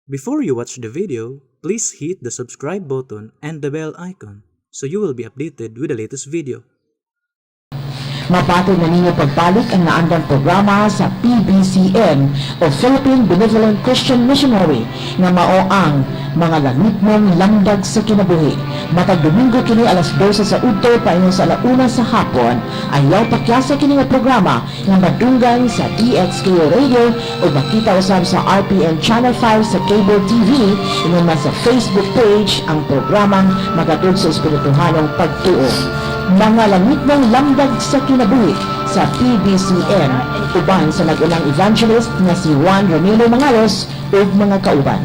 Before you watch the video, please hit the subscribe button and the bell icon so you will be updated with the latest video. Mapatod na ninyo pagbalik ang naandang programa sa PBCM o Philippine Benevolent Christian Missionary nga mao ang Mga Langitnong Lamdag sa Kinabuhi. Matag Domingo kini alas 12 sa udto paingon sa alauna sa hapon. Ayaw pakyasa kini nga programa nga madunggan sa DXKO Radio o makita usab sa RPN Channel 5 sa Cable TV, ingon man sa Facebook page ang programang magatod sa espirituhanong pagtuo. Mga Langitnong Lamdag sa Kinabuhi sa PBCM, uban sa nag-unang evangelist nga si Juan Ramilo Mangalos ug mga kauban.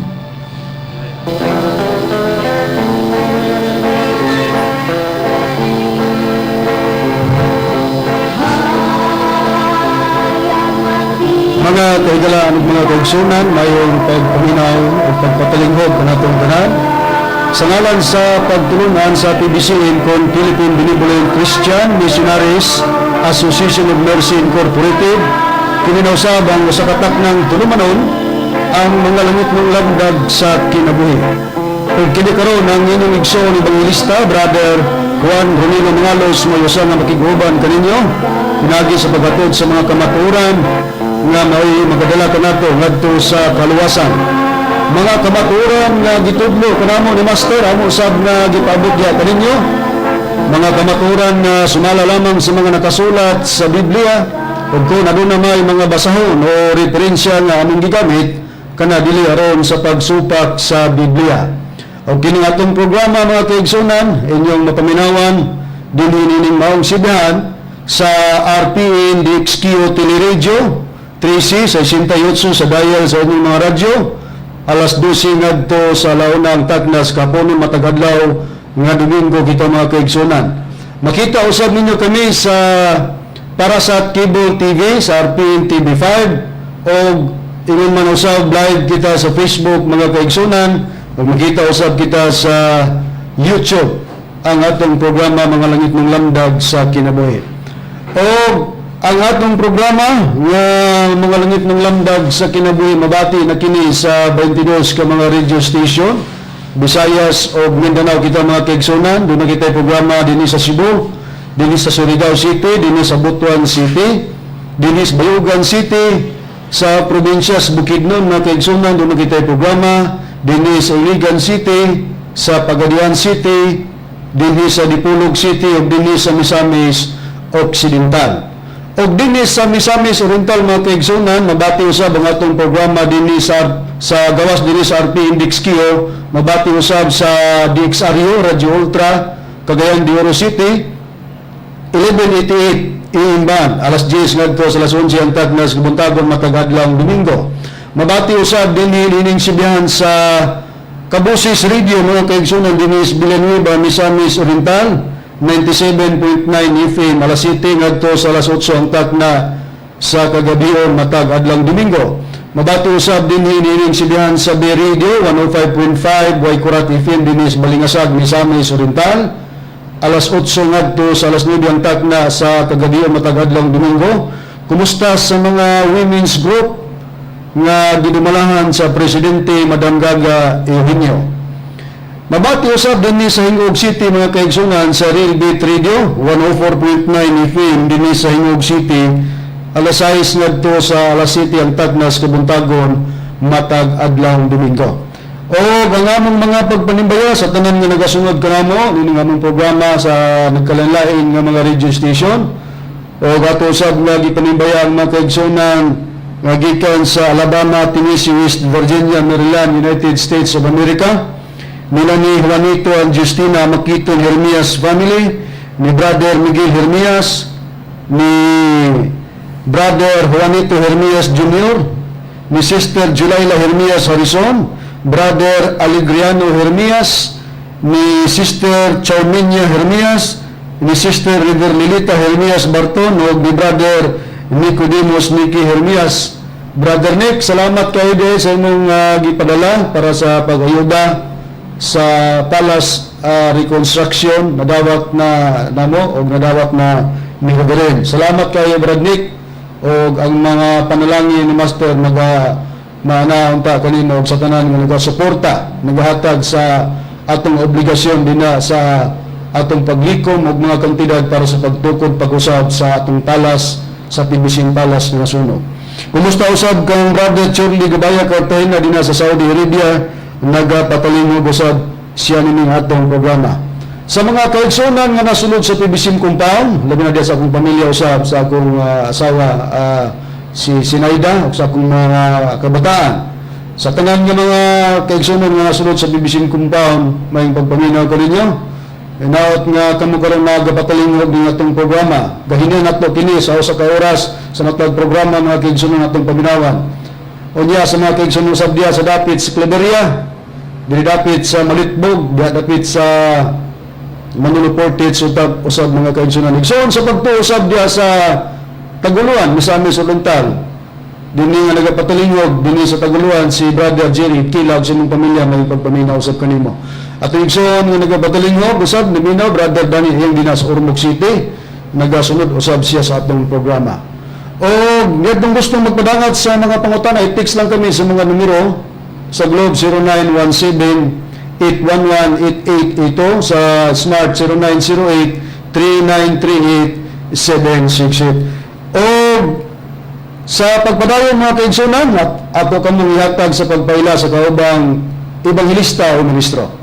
Mga kahigalaan ug mga kaigsunan, mayong pagpaminaw ug pagpatalinghod kanatong tanan. Sa ngalan sa pagtulunan sa PBCM kon Philippine Benevolent Christian Missionaries Association of Mercy Incorporated, kini na usab ang usa ka taknang tulumanon, ang Mga Langitnong Lamdag sa Kinabuhi. Ug kini karon ang inyong igsoon ebanghilista, Brother Juan Ronilo Mangalos, may usa nga makiguban kaninyo pinaagi sa paghatod sa mga kamatuoran nga mao'y magadala kanato ngadto sa kaluwasan. Mga kamatuoran nga gitudlo kanamo ni Master, amo usab nga gipaabot diha kaninyo. Mga kamatuoran nga sumala lamang sa mga nakasulat sa Biblia, ug kung aduna may mga basahon o referensya nga among gigamit kana, dili aron sa pagsupak sa Biblia. Og kini atong programa, mga kaigsunan, inyong mapaminawan dinhi nining maong sibihan sa RPN DXQ Teleradio 3C sa 68 sa dial sa inyong mga radyo, alas 12 ngadto sa launang tagnas kaponon matag adlaw nga Domingo kita, mga kaigsunan. Makita usab ninyo kami sa Parasat Cable TV sa RPN TV5 o ingon man usab live kita sa Facebook, mga kaigsunan, ug makita usab kita sa YouTube ang atong programa Mga Langitnong Lamdag sa Kinabuhi. O ang atong programa nga Mga Langitnong Lamdag sa Kinabuhi, mabati na kini sa 22 ka mga radio station. Visayas o Mindanao kita, mga kaigsunan, duna kita programa dinhi sa Cebu, dinhi sa Surigao City, dinhi sa Butuan City, dinhi sa Bayugan City, sa probinsya sa Bukidnon, mga kaigsunan, duna kita programa dinhi sa Iligan City, sa Pagadian City, dinhi sa Dipolog City ug dinhi sa Misamis Occidental. Og dinhi sa Misamis Oriental, mga kaigsunan, mabati usab ang atong programa dinhi sa gawas dinhi sa RPN DXQ, mabati usab sa DXRU Radio Ultra Cagayan de Oro City, 1188 AM band, alas 10 ngadto sa alas 11 ang tagnas kabuntagon matag adlaw Domingo. Mabati usab dinhi nining sibihan sa Kabusis Radio, mga kaigsunan, dinhi sa Villanueva, Misamis Oriental, 97.9 FM, alas 7 ngadto sa alas 8 ang takna sa kagabion matag adlaw Domingo. Mabati usab dinhi nining sibihan sa B Radio 105.5 Waikurat FM dinhi sa Balingasag, Misamis Oriental, alas 8 ngadto sa alas 9 ang takna sa kagabion matag adlaw Domingo. Kumusta sa mga women's group nga gidumalahan sa Presidente Madam Gaga Eugenio? Mabati usab dinhi sa Gingoog City, mga kaigsunan, sa Real Beat Radio 104.9 FM dinhi sa Gingoog City, alas 6 ngadto sa alas 7 ang tagnas kabuntagon matag adlaw Domingo. O ang among mga pagpanimbaya sa tanan nga nagasunod kanamo nining among programa sa nagkalain-lain nga mga radio station. O ato usab nga gipanimbaya ang mga kaigsunan nga gikan sa Alabama, Tennessee, West Virginia, Maryland, United States of America, nila ni Juanito and Justina Makiton Hermias family, ni Brother Miguel Hermias, ni Brother Juanito Hermias Jr., ni Sister Julayla Hermias Harrison, Brother Alegriano Hermias, ni Sister Charminia Hermias, ni Sister River Lilita Hermias Barton, o ni Brother Nicodemus Nicky Hermias. Brother Nick, salamat kayo din sa inyong gipadala para sa pag-ayuda sa Palace reconstruction. Nadawat na namo o nadawat na ni Reverend. Salamat kayo, Brad Nick, o ang mga panalangin ni Master naga Maana unta kanino ug sa tanan nga nagasuporta, nagahatag sa atong obligasyon dinha sa atong paglikom og mga kantidad para sa pagtukod pag-usab sa atong talas sa PBC Talas nga nasunog. Kumusta usab kang Brother Charlie Gabaya Cartagena dinha sa Saudi Arabia, nagapatalingog usab siya nining atong programa. Sa mga kaigsunan nga nasulod sa PBC compound, labi na diya sa akong pamilya usab, sa akong asawa, si Sinaida, ug sa akong mga kabataan. Sa tanan nga mga kaigsunan nga nasulod sa PBC compound, maayong pagpaminaw ko ninyo. Hinaot nga kamo karon nagapatalingog ning atong programa. Gahinan nato kini sa usa ka oras sa matag programa, mga kaigsunan, atong paminawan. Unya sa mga kaigsunan usab diya sa dapit sa Claveria, diri dapit sa Malitbog, diha dapit sa Manolo Fortich usab usab mga kaigsunan. Igsoon sa pagtuo usab diha sa Taguluan, Misamis Oriental. Dinhi nga nagapatalingog dinhi sa Taguluan si Brother Jerry Kilag sa imong pamilya, maayong pagpaminaw usab kanimo. At igsoon nga nagapatalingog usab naminaw, Brother Danny Hiyang dinha sa Ormoc City, nagasunod usab siya sa atong programa. O ngadtong gustong magpadangat sa mga pangutana, i-text lang kami sa mga numero sa Globe 0917 811-8882, sa Smart 0908-3938-768. O sa pagpadayon, mga kaigsunan, at ato kamong ihatag sa pagpaila sa kaubang ebanghelista o ministro.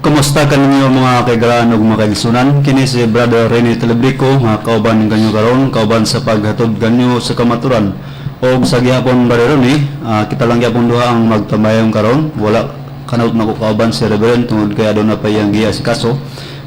Kumusta kaninyo, mga kaigalaan ug mga kaigsunan? Kini si Brother Rene Telebrico nga kauban kanyo karon, kauban sa paghatod kanyo sa kamaturan. Og sa gihapon, Brother Rene, kita lang gyapon duha ang magtambayong karon. Wala kanaot nako kauban si Reverend tungod kay aduna pa iyang giasikaso.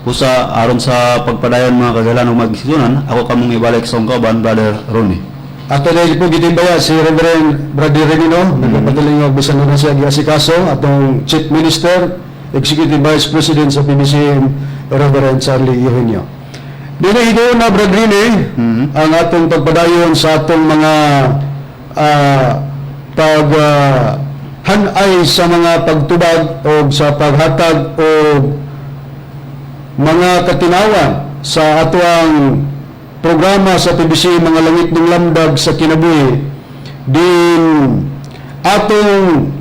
Usa aron sa pagpadayon, mga kaigalaan ug mga kaigsunan, ako kamong ibalik sa akong kauban, Brother Ronnie. Ato na po gitimbaya si Reverend Brother Rene, no? Nagpatalingog bisan na siya giasikaso, atong Chief Minister, Executive Vice President sa PBCM, Reverend Charlie Eugenio. Dili higayon na, Brother Rene, ang atong pagpadayon sa atong mga pag hanay sa mga pagtubag o sa paghatag o mga katinawan sa atoang programa sa PBC, Mga Langitnong Lamdag sa Kinabuhi, din atong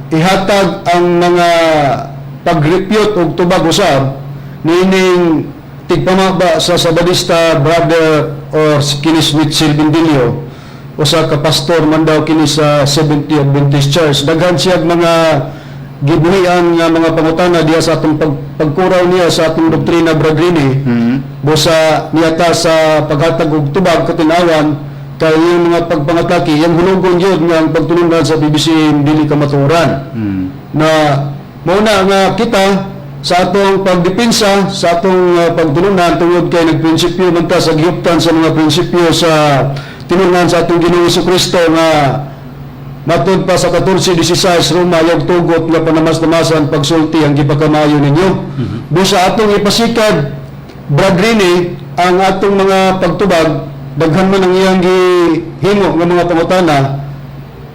ihatag ang mga pagrepute og tubag usab niining tigpamaba sa Sabadista brother or kini Mitchell Bindilio, usa ka pastor man daw kini sa Seventh-day Adventist Church. Daghan siya mga gibuhian nga mga pangutana diha sa atong pagkuraw niya sa atong doktrina, Brad Rene. Busa niyata sa paghatag og tubag katinawan kay yung mga pagpangatake yang hulugon gyud nga ang pagtulungan sa PBC dili kamatuoran na mao na nga kita sa atong pagdepensa sa atong pagtulunan tungod kay nagprinsipyo man ta sa gihuptan sa mga prinsipyo sa tinun-an sa atong Ginoong Kristo nga matud pa sa 14:16 Roma, "Ayaw tugot nga panamas-namasan pagsulti ang gipakamayo ninyo." Busa atong ipasikad, Brad Rene, ang atong mga pagtubag. Daghan man ang iyang gihimo nga mga pangutana,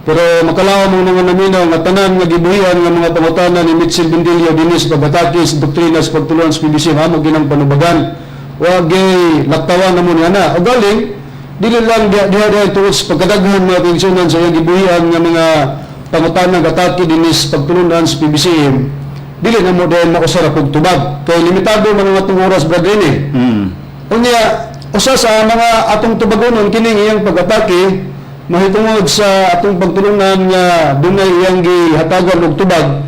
pero makalaom ang mga naminaw nga tanan nga gibuhian nga mga pangutana ni Mitchell Bindilio dinhi sa pag-atake sa doktrina sa pagtulunan sa PBC, amo ginang panubagan. Wa gyud laktawan namo niya na. O galing dili lang diha diha diha tungod sa pagkadaghan, mga kaigsunan, sa iyang gibuhian nga mga pangutana nga atake dinhi sa pagtulunan sa PBCM, dili na mo dahil mausara kog tubag kay limitado man ang atong oras, Brad Rene. Unya, usa sa mga atong tubagonon kining iyang pag-atake mahitungod sa atong pagtulungan nga dunay iyang gihatagan og tubag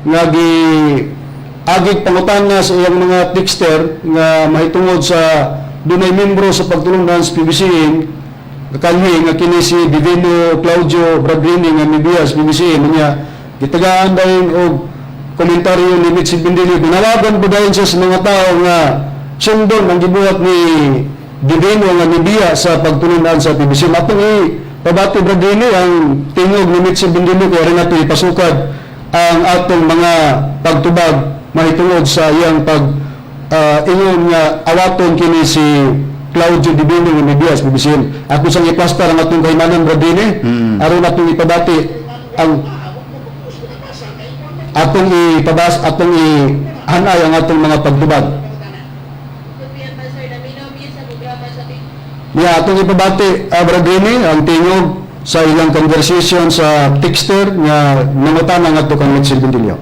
nga gi agig pangutana sa iyang mga texter nga mahitungod sa dunay membro sa pagtulungan sa PBCM kanhi nga kini si Divino Claudio Bradrini nga mibiya sa PBCM. Niya gitagaan dayon og komentaryo ni Mitzi Bindili. Nanawagan po dayon siya sa mga tao nga sundon ang gibuhat ni Divino nga mibiya sa pagtulunan sa PBC. Atong ipabati, Bradrini, ang tingog ni Mitzi Bindili kaya rin nato ipasukad ang atong mga pagtubag mahitungod sa iyang pag ingon nga awaton kini si Claudio Divino nga mibiya sa PBCM. Ako sang iplastar ang atong kahimanan, Bradrini, aron atong ipabati ang atong ipabas, atong ihanay ang atong mga pagtubag. Niya atong ipabati, Brad Rene, ang tingog Sa ilang conversation sa texter nga nangutana ngadto kang Mitchell Bendillo.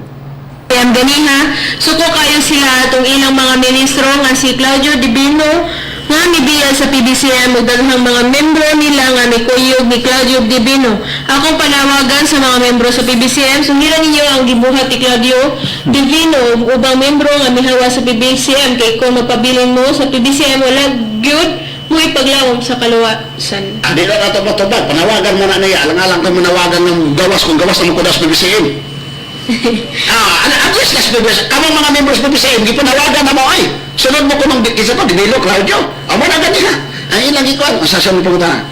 PM ganiha, suko kayo sila atong ilang mga ministro nga si Claudio Divino nga mibiya sa PBCM ug daghang mga membro nila nga mikuyog ni Claudio Divino. Akong panawagan sa mga membro sa PBCM, sungiran ninyo ang gibuhat ni Claudio Divino ug ubang membro nga mihawa sa PBCM kay kung magpabilin mo sa PBCM, wala gyud mo ipaglawom sa kaluwasan. Di lang ato matubag, panawagan mo na niya, alang-alang kung manawagan ng gawas, kung gawas na mo kudas PBCM. Ano, at least nas PBCM, kamo mga members PBCM, gipanawagan na mo ay. Sunod mo kunong, isa to, Divino, Claudio. Amo na gani ha. Ang ilang ikuan, asa siya mo punta.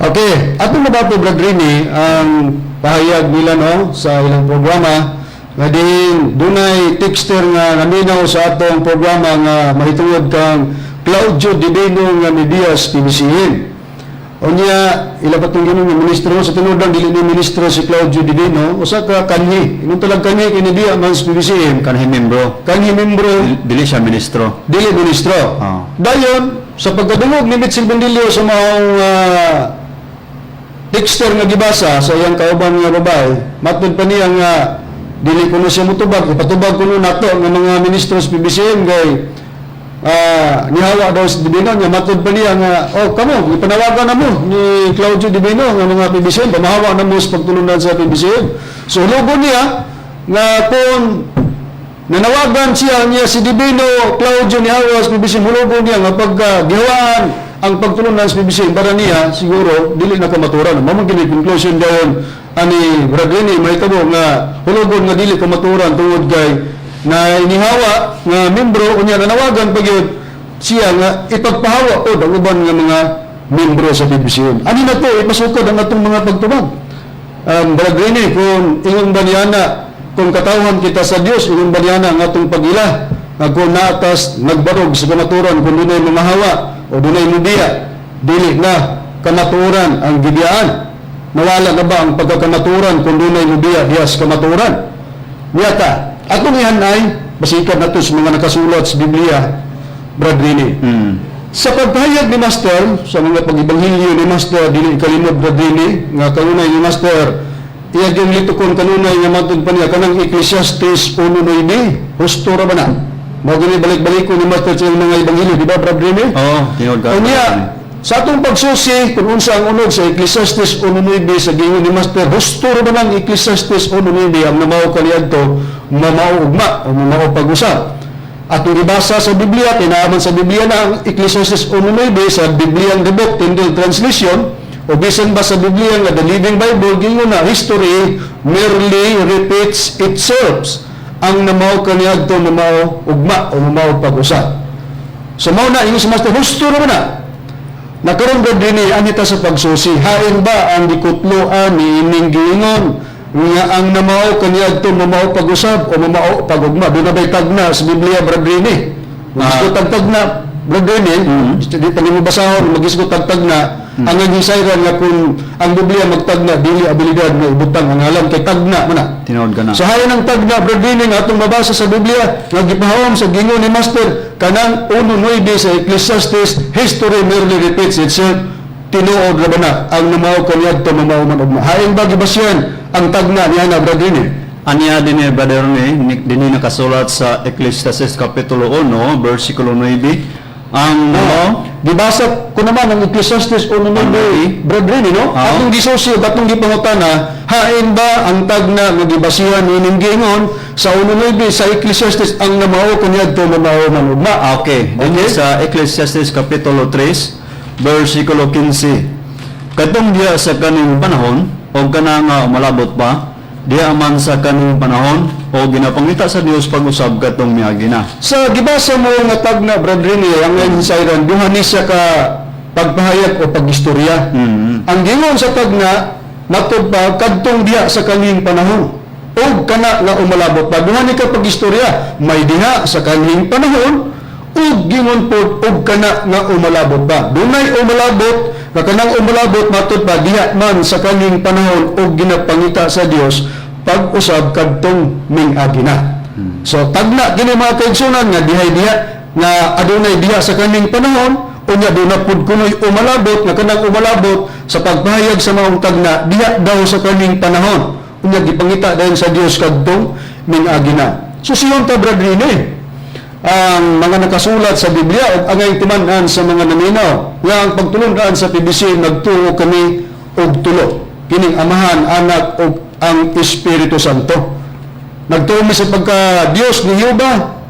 Okay, atong nabato, Brad Rini, ang pahayag nila, no, sa ilang programa nga diin dunay texter nga naminaw sa atong programa nga mahitungod kang Claudio Divino nga mibiya sa PBCM. Unya, ila pa itong nga ministro, sa tinuod lang dili ni ministro si Claudio Divino, usa ka kanhi. Ingon talag kanhi kay nibiya man sa PBCM. Kanhi membro. Kanhi membro. Dili siya ministro. Dili ministro. Dayon, sa pagkadungog ni Mitchell Bendillo sa maong texter nga gibasa sa iyang kauban nga babae, matod pa niya nga dili kuno siya mutubag, ipatubag kuno nato nga mga ministro sa PBCM kay nihawa daw si Divino. Nga matod pa niya nga, "Oh, kamo ipanawagan na mo ni Claudio Divino nga mga PBCM, pamahawa na mo sa pagtulunan sa PBCM." So logo niya nga kung nanawagan siya niya si Divino Claudio nihawa sa PBCM, hulugo niya nga pagka gihawaan ang pagtulunan sa PBCM, para niya siguro dili na kamaturan. Mao man gini conclusion dayon ani Brad Rene, mahitabo nga hulugon nga dili kamaturan tungod kay na inihawa nga membro, unya nanawagan pa gyud siya nga ipagpahawa pod ang uban nga mga membro sa PBCM. Ani na to ipasukod ang atong mga pagtubag. Brad Rene, kung ingon ba niya na kung katawhan kita sa Dios, ingon ba niya na ang atong pagila nga kung naatas nagbarog sa kamaturan, kung dunay mamahawa o dunay mubiya, dili na kamaturan ang gibiyaan? Nawala na ba ang pagkakamaturan kung dunay mubiya diya sa kamaturan? Niyata, atong ihanay, basikan nato sa mga nakasulat sa Biblia, Brad Rene. Sa pagpahayag ni Master, sa mga pag-ebanghelyo ni Master, dili kalimot, Brad Rene, nga kanunay ni Master, iya yung litukon kanunay nga matod pa niya, kanang Ecclesiastes 1.9, husto ra ba na? Mao gani balik-balik ko ni Master sa iyang mga ebanghelyo, di ba, Brad Rene? Oo, tinuod ka. Unya, sa atong pagsusi, kung unsa ang unog sa Ecclesiastes 1.9 sa giingon ni Master, husto ra ba nang Ecclesiastes 1.9, ang namao kaniadto, mamao ugma o mamao pag-usab? Atong ibasa sa Biblia, tinaaman sa Biblia na ang Ecclesiastes 1.9 sa Bibliang The Book, Tyndale Translation, o bisan ba sa Biblia nga The Living Bible, giingon na history merely repeats itself. Ang namao kaniadto, mamao ugma o mamao pag-usab. So mao na ingon sa Master, husto ra ba na? Nakaroon ba din anita sa pagsusi? Hain ba ang gikutloan ni ining giingon nga ang namao kaniadto mamao pag-usab o mamao pag-ugma? Doon na ba'y tagna sa Biblia, Brad Rene? Magisgot tagtag na, Brad Rene, di pa nimo basahon, magisgot tagtag na, ang naghisayran nga kung ang Biblia magtagna, dili abilidad nga ibutang ang alam kay tagna man na. Tinuod ka na. Sa hayan ng tagna, Brad Rene, nga atong mabasa sa Biblia, nga gipahawam sa gingon ni Master, kanang 1.9 sa Ecclesiastes, history merely repeats itself, tinuod ra ba na ang namao kaniadto mamao man ugma? Hain ba gibasyan ang tagna niya na, Brad Rene? Aniya din ni Brother Rene, dinhi nakasulat sa Ecclesiastes Kapitulo 1, versikulo 9, ang No? Gibasa ko naman ang Ecclesiastes 1.9, Brad Rene, no? Oo. Atong gisusi, atong gipangutana, hain ba ang tagna nga gibasihan ining giingon sa 1.9 sa Ecclesiastes, ang namao kaniadto mamao man ugma? Ah, okay. Dinhi sa Ecclesiastes Kapitulo 3, versikulo 15. Katong diha sa kaning panahon, o kana nga umalabot pa, diha man sa kaning panahon, o ginapangita sa Dios pag-usab katong miagi na. Sa gibasa mo nga tagna, Brad Rene, ang insayran, duha ni siya ka pagpahayag o pag-istorya. Ang gingon sa tagna, matod pa, kadtong diha sa kaning panahon o kana nga umalabot pa. Duha ni ka pag-istorya, may diha sa kaning panahon, ug gingon pod og kana nga umalabot pa. Dunay umalabot, nga kanang umalabot matod pa diha man sa kaning panahon ug ginapangita sa Dios pag-usab kadtong ming-agi na. So tagna kini, mga kaigsunan, nga dihay diha nga adunay diha sa kaning panahon. Unya duna pud kunoy umalabot nga kanang umalabot sa pagpahayag sa maong tagna diha daw sa kaning panahon. Unya gipangita dayon sa Dios kadtong mingagi na. So siyon ta, Brad Rene, ang mga nakasulat sa Biblia ug angay timan-an sa mga naminaw nga ang pagtulun-an sa PBC, nagtuo kami og tulo kining Amahan, Anak ug ang Espiritu Santo. Nagtuo mi sa pagka Dios ni Jehova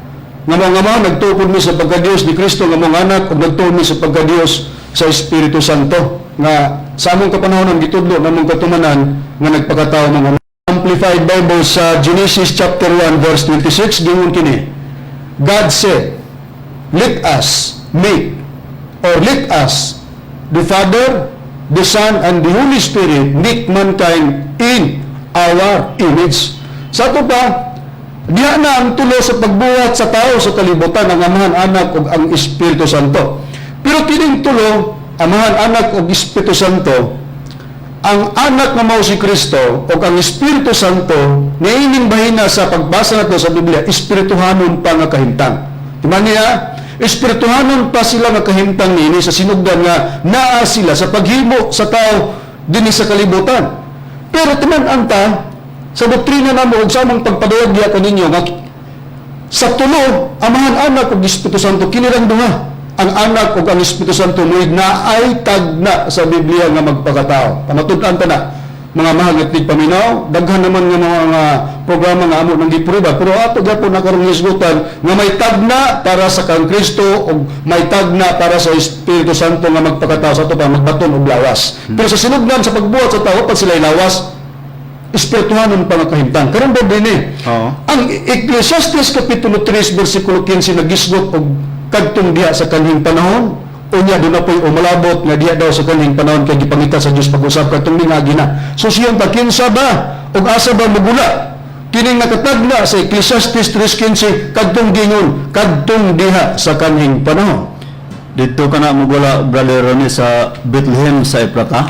nga mga Ama, nagtuo mi sa pagka Dios ni Kristo nga mga Anak, ug nagtuo mi sa pagka Dios sa Espiritu Santo nga sa among kapanahonon gitudlo namong katumanan nga nagpakatao mga Amplified Bible. Sa Genesis chapter 1 verse 26, gingon kini, "God said, 'Let us make,' or 'Let us, the Father, the Son, and the Holy Spirit, make mankind in our image.'" Sa ato pa, diha na ang tulo sa pagbuhat sa tao sa kalibutan, ang Amahan, Anak, ug ang Espiritu Santo. Pero kining tulo, Amahan, Anak, ug Espiritu Santo, ang Anak nga mao si Kristo o ang Espiritu Santo niining bahina sa pagbasa nato sa Biblia, espirituhanon pa nga kahimtang. Di ba niya? Espirituhanon pa sila nga kahimtang niini sa sinugdan nga naa sila sa paghimo sa tao dinhi sa kalibutan. Pero timan-an ta sa doktrina namo ug sa among pagpadayag diha kaninyo nga sa tulo, Amahan, Anak ug Espiritu Santo, kini rang duha. Ang Anak ug ang Espiritu Santo mo'y naay tagna sa Biblia nga magpakatao. Pamatud-an ta na, mga mahal nga tigpaminaw, daghan naman nga mga programa nga amo nang giprueba, pero ato gyapon na karong hisgutan nga may tagna para sa kang Kristo ug may tagna para sa Espiritu Santo nga magpakatao, sa ato pa magbaton og lawas. Pero sa sinugdan sa pagbuhat sa tao pa sila lawas, espirituhanon pa nga kahimtang. Karon ba din eh? Oo. Ang Ecclesiastes Kapitulo 3 versikulo 15 nagisgot og kadtong diha sa kanhing panahon. Unya duna po'y umalabot nga diha daw sa kanhing panahon kay gipangita sa Dios pag-usab kadtong mingagi na. So siyon ta, kinsa ba ug asa ba mugula kining nakatagna sa Ecclesiastes 3:15 kadtong gingon kadtong diha sa kanhing panahon? Dito ka na mugula, Brother Ronnie, sa Bethlehem sa Eprata.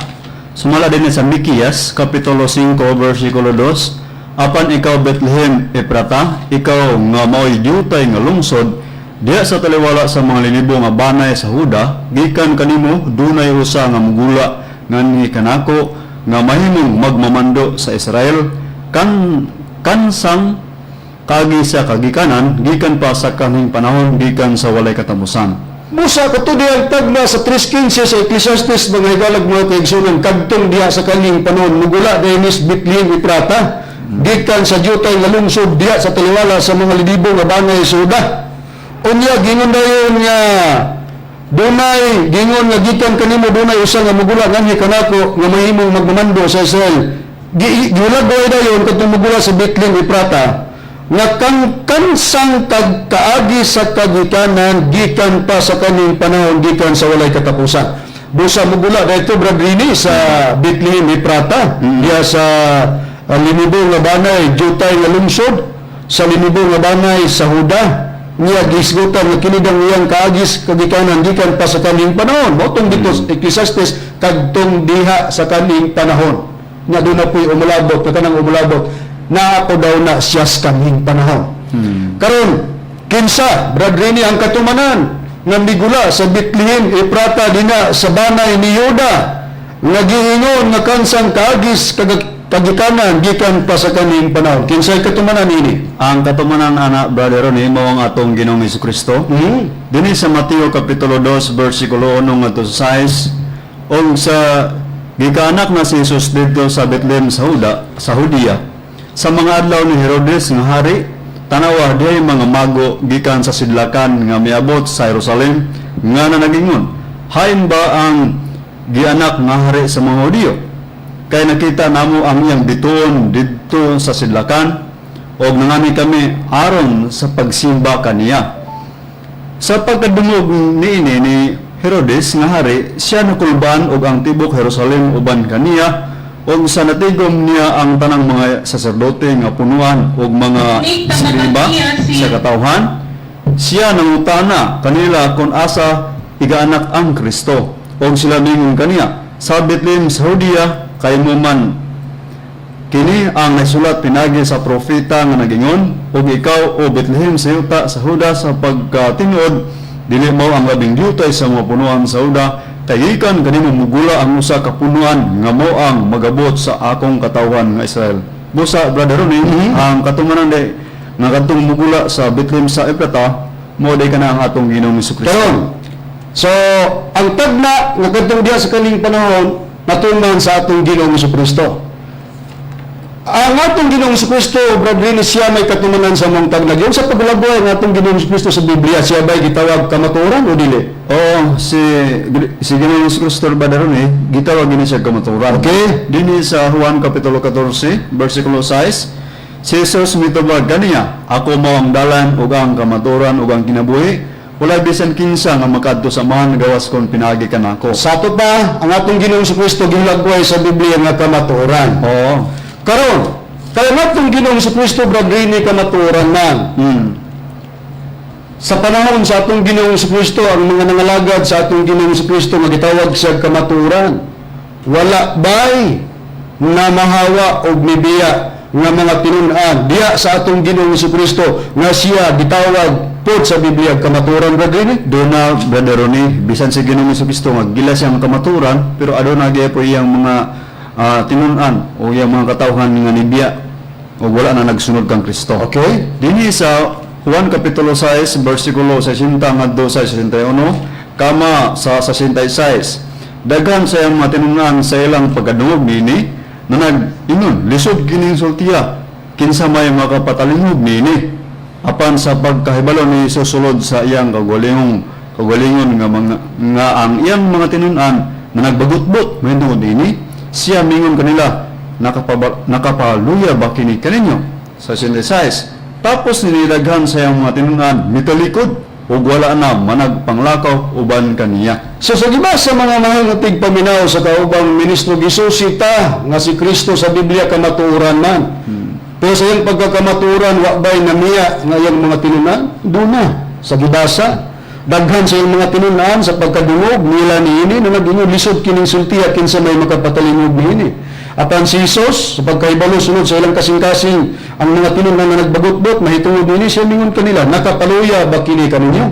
Sumala din sa Mikias, Kapitulo 5, versikulo 2. "Apan ikaw, Bethlehem Eprata, ikaw nga mao'y diutay nga lungsod, diya sa taliwala sa mga linibo nga banay sa Huda, gikan kanimo dunay usa nga mugula nganhi kanako nga mahimong magmamando sa Israel, kan kansang kaagi sa kagikanan, gikan pa sa kanhing panahon, gikan sa walay katapusan." Busa kato ang tagna sa 3:15 sa Ecclesiastes, mga higalag, mga kaigsunan, kadtong diha sa kanhing panahon mugula dinis Bethlehem Eprata gikan sa diutay nga lungsod diha sa taliwala sa mga lidibo nga bangay sa Huda. Unya gingon dayon nga dunay gingon nga gikan kanimo dunay usa nga mugula nganhi kanako nga mahimong magmamando sa Israel. Giulagway dayon kadtong mugula sa Bethlehem Eprata nga kang kansang kag kaagi sa kagikanan gikan pa sa kaning panahon, gikan sa walay katapusan. Busa mugula dito, Brad Rini, sa Bethlehem Eprata diha sa linibo nga banay, diutay nga lungsod sa linibo nga banay sa Huda, niya gisgutan nga kini daw iyang kaagis kagikanan gikan pa sa kaning panahon. Mao tong dito sa Ecclesiastes, kadtong diha sa kaning panahon nga duna po'y umulabot nga kanang umulabot naa ko daw na siya sa kanhing panahon. Karon, kinsa, Brad Rene, ang katumanan nga migula sa Bethlehem Eprata dina sa banay ni Yuda nga giingon nga kansang kaagis kagikanan gikan pa sa kaning panahon? Kinsay katumanan ini? Ang katumanan ana, Brother Ronnie, mao ang atong Ginoong Kristo. Dinhi sa Mateo Kapitulo 2 versikulo 1 ngadto sa 6, "Og sa gikaanak na si Jesus didto sa Bethlehem sa Huda, sa Hudia, sa mga adlaw ni Herodes nga hari, tanawa, dihay mga mago gikan sa sidlakan nga miabot sa Jerusalem nga nanagingon, 'Hain ba ang gianak nga hari sa mga Hudiyo? Kay nakita namo ang iyang bituon didto sa sidlakan og nangani kami aron sa pagsimba kaniya.' Sa pagkadungog niini ni Herodes nga hari, siya nakulbaan og ang tibok Jerusalem uban kaniya. Ug sa natigom niya ang tanang mga saserdote nga punuan ug mga eskriba sa katawhan, siya nangutana kanila kung asa igaanak ang Kristo. Og sila mingon kaniya, 'Sa Bethlehem sa Judea, kay mao man kini ang nasulat pinagi sa propeta nga nagingon, 'Ug ikaw, O Bethlehem sa yuta sa Juda, sa pagkatinuod Dili mao ang labing diutay sa mga punuan sa Juda, kay gikan kanimo mugula ang usa ka punuan nga mao ang magabot sa akong katawhan nga Israel. Busa, Brother Ronnie, ang katumanan di nga kadtong mugula sa Bethlehem sa Eprata, mao day kana ang atong Ginoong Kristo. Karon, so, ang tagna nga kadtong diha sa kaning panahon natuman sa atong Ginoong Kristo. Ang atong Ginoong Kristo, Brother Rini, siya may katumanan sa mong tagna. Yung sa paglabay ang atong Ginoong Kristo sa Biblia, siya ba'y gitawag kamatuoran o dili? Oo, si si Ginoong Kristo, Brother Ronnie, gitawag gini siya kamatuoran. Okay. Dinhi sa Juan Kapitulo 14, versikulo 6, si Jesus mitubag kaniya, "Ako mao ang dalan ug ang kamatuoran ug ang kinabuhi. Wala bisan kinsa nga makadto sa Amahan gawas kon pinaagi kanako." Sa ato pa, ang atong Ginoong Kristo gihulagway sa Biblia nga kamatuoran. Karon, kaya ang atong Ginoong Kristo, Brother Rini, kamatuoran man. Sa panahon sa atong Ginoong Kristo, ang mga nangalagad sa atong Ginoong Kristo nga gitawag siya kamatuoran. Wala bay na mahawa og mibiya nga mga tinun-an diya sa atong Ginoong Kristo nga siya gitawag pod sa Biblia kamatuoran, Brother Rini? Doon na, Brother Ronnie, bisan si Ginoong Kristo nga gila siyang kamatuoran, pero aduna gyud iyang mga tinun-an o iyang mga katawhan nga nibiya o wala na nagsunod kang Kristo. Dinhi sa Juan Kapitulo 6, versikulo 60 ngadto sa 61, kama sa 66. Daghan sa iyang mga tinun-an sa ilang pagkadungog niini na nag-ingon, "Lisod kining sultiya, kinsa may makapatalingog niini?" Apan sa pagkahibalo ni Jesus sulod sa iyang kaugalingon nga mga nga ang iyang mga tinun-an na nagbagutbot mahitungod niini, siya mingon kanila, "Nakapaluya ba kini kaninyo?" Sa 66, tapos ninilaghan sa iyang mga tinun-an mitalikod ug wala na managpanglakaw uban kaniya. So sa giba sa mga mahal nga tigpaminaw sa kaubang ministro, gisusita nga si Kristo sa Biblia kamatuoran man. Pero sa iyang pagkakamatuoran, wa bay namiya nga iyang mga tinunan? Duna. Sa gibasa, daghan sa iyang mga tinunan sa pagkadungog nila niini na nag-ingon, "Lisod kining sultiya, kinsa may makapatalingog niini?" Apan si Jesus, sa pagkahibalo sunod sa ilang kasing-kasing ang mga tinunan na nagbagutbot mahitungod niini, siya mingon kanila, "Nakapaluya ba kini kaninyo?"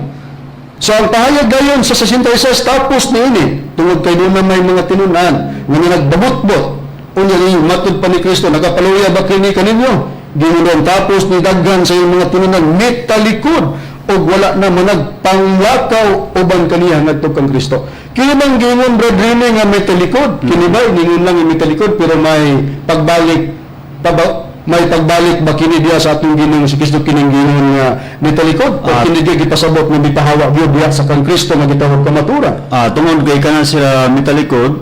So ang pahayag gayon sa 66, tapos niini, tungod kay doon na may mga tinunan nga nagbabutbot. Unya ninyo, matud pa ni Kristo, "Nakapaluya ba kini kaninyo?" Ginunon, tapos ni daghan sa iyong mga tinunan, mitalikod, ug wala na managpanglakaw uban kaniya ngadto kang Kristo. Kini bang gingon, Brad Rene, nga mitalikod? Kini ba ningon lang yung mitalikod pero may pagbalik pa ba, may pagbalik ba kini diya sa atong Ginoong si Kristo kining gingon nga mitalikod o kini gyud gipasabot nga mipahawa gyud diya sa kang Kristo nga gitawag kamatuoran? Tungod kay kana sila mitalikod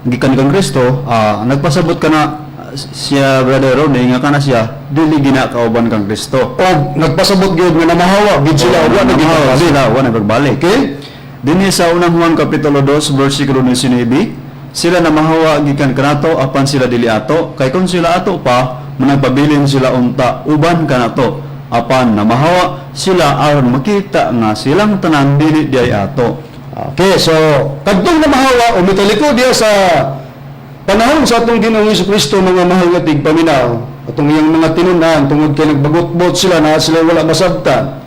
gikan kang Kristo, nagpasabot kana siya, Brother Ronnie, nga kana siya dili gina kauban kang Kristo. O nagpasabot gyud nga namahawa gid sila o wa na Namahawa gid sila, wa na pagbalik. Okay? Dinhi sa Unang Juan Kapitulo 2 versikulo 19, sila namahawa gikan kanato apan sila dili ato, kay kung sila ato pa, managpabilin sila unta uban kanato, apan namahawa sila aron makita nga silang tanan dili diay ato. Okay, so kadtong namahawa o mitalikod diya sa panahon sa atong Ginoong Kristo, mga mahal nga tigpaminaw, atong iyang mga tinunan, tungod kay nagbagutbot sila na sila wala masabtan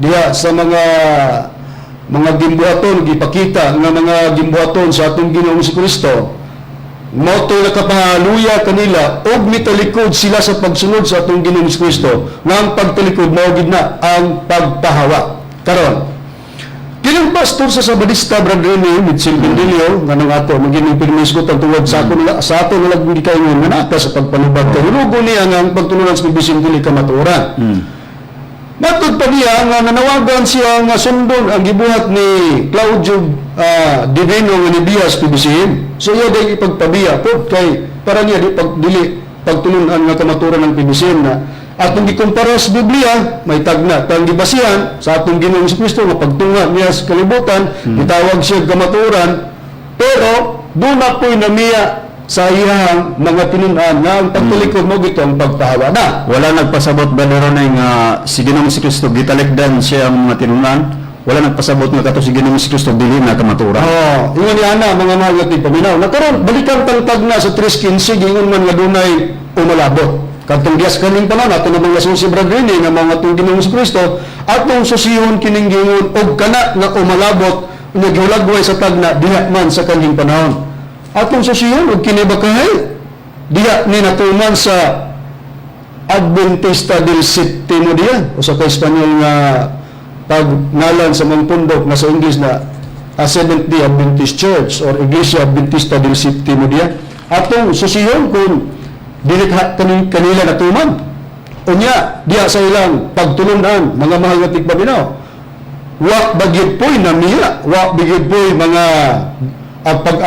diya sa mga gimbuhaton, gipakita nga mga gimbuhaton sa atong Ginoong Kristo, mao to'y nakapahaluya kanila og mitalikod sila sa pagsunod sa atong Ginoong Kristo, nga ang pagtalikod mao gid na ang pagpahawa. Karon, kining pastor sa Sabadista, Brother Rene, Mitchell Bendilio, nga nang ato, maging pirmisgutan tungod sa ako nila, sa ato nila gikaingon nga naa ka sa pagpanubag kay hinugo niya nga ang pagtulunan sa bisin dili kamatuoran. Matod pa niya nga nanawagan siya nga sundon ang gibuhat ni Claudio Divino nga nibiya sa PBCM. So iya day ipagpabiya po kay para niya di pag dili pagtulunan nga kamatuoran ng PBCM na atong gikumpara sa Biblia may tagna tang gibasihan sa atong Ginoong Kristo nga pagtunga niya sa kalibutan, gitawag siya kamatuoran, pero doon na po'y namiya sa iyang mga tinun-an nga ang pagtalikod mo gito ang pagpahawa na. Wala nagpasabot, Brother Ronnie, nga si Ginoong si Kristo gitalikdan siya ang mga tinunan. Wala nagpasabot nga kato si Ginoong si Kristo dili na kamatuoran. Oh, ingon ni ana, mga mahal nga tigpaminaw. Na karon balikan tang tagna sa 3:15, gingon man nga dunay umalabot. Kadtong diyas kaning panahon ato namang nasusi, Brad Rene, nga mga atong Ginoong Kristo atong susihon kining gingon og kana nga umalabot naghulagway sa tagna diha man sa kanhing panahon. Atong susihon og kini ba kahay diha ni natuman sa Adventista del Septimo Dia o sa ka Espanyol nga pagngalan sa mga pundok na sa English na a Seventh Day Adventist Church or Iglesia Adventista del Septimo Dia. Atong susihon kung dili kanila natuman. Unya diha sa ilang pagtulunan, mga mahal nga tigpaminaw, wa bagyod po'y namiya, wa bagyod po'y mga pag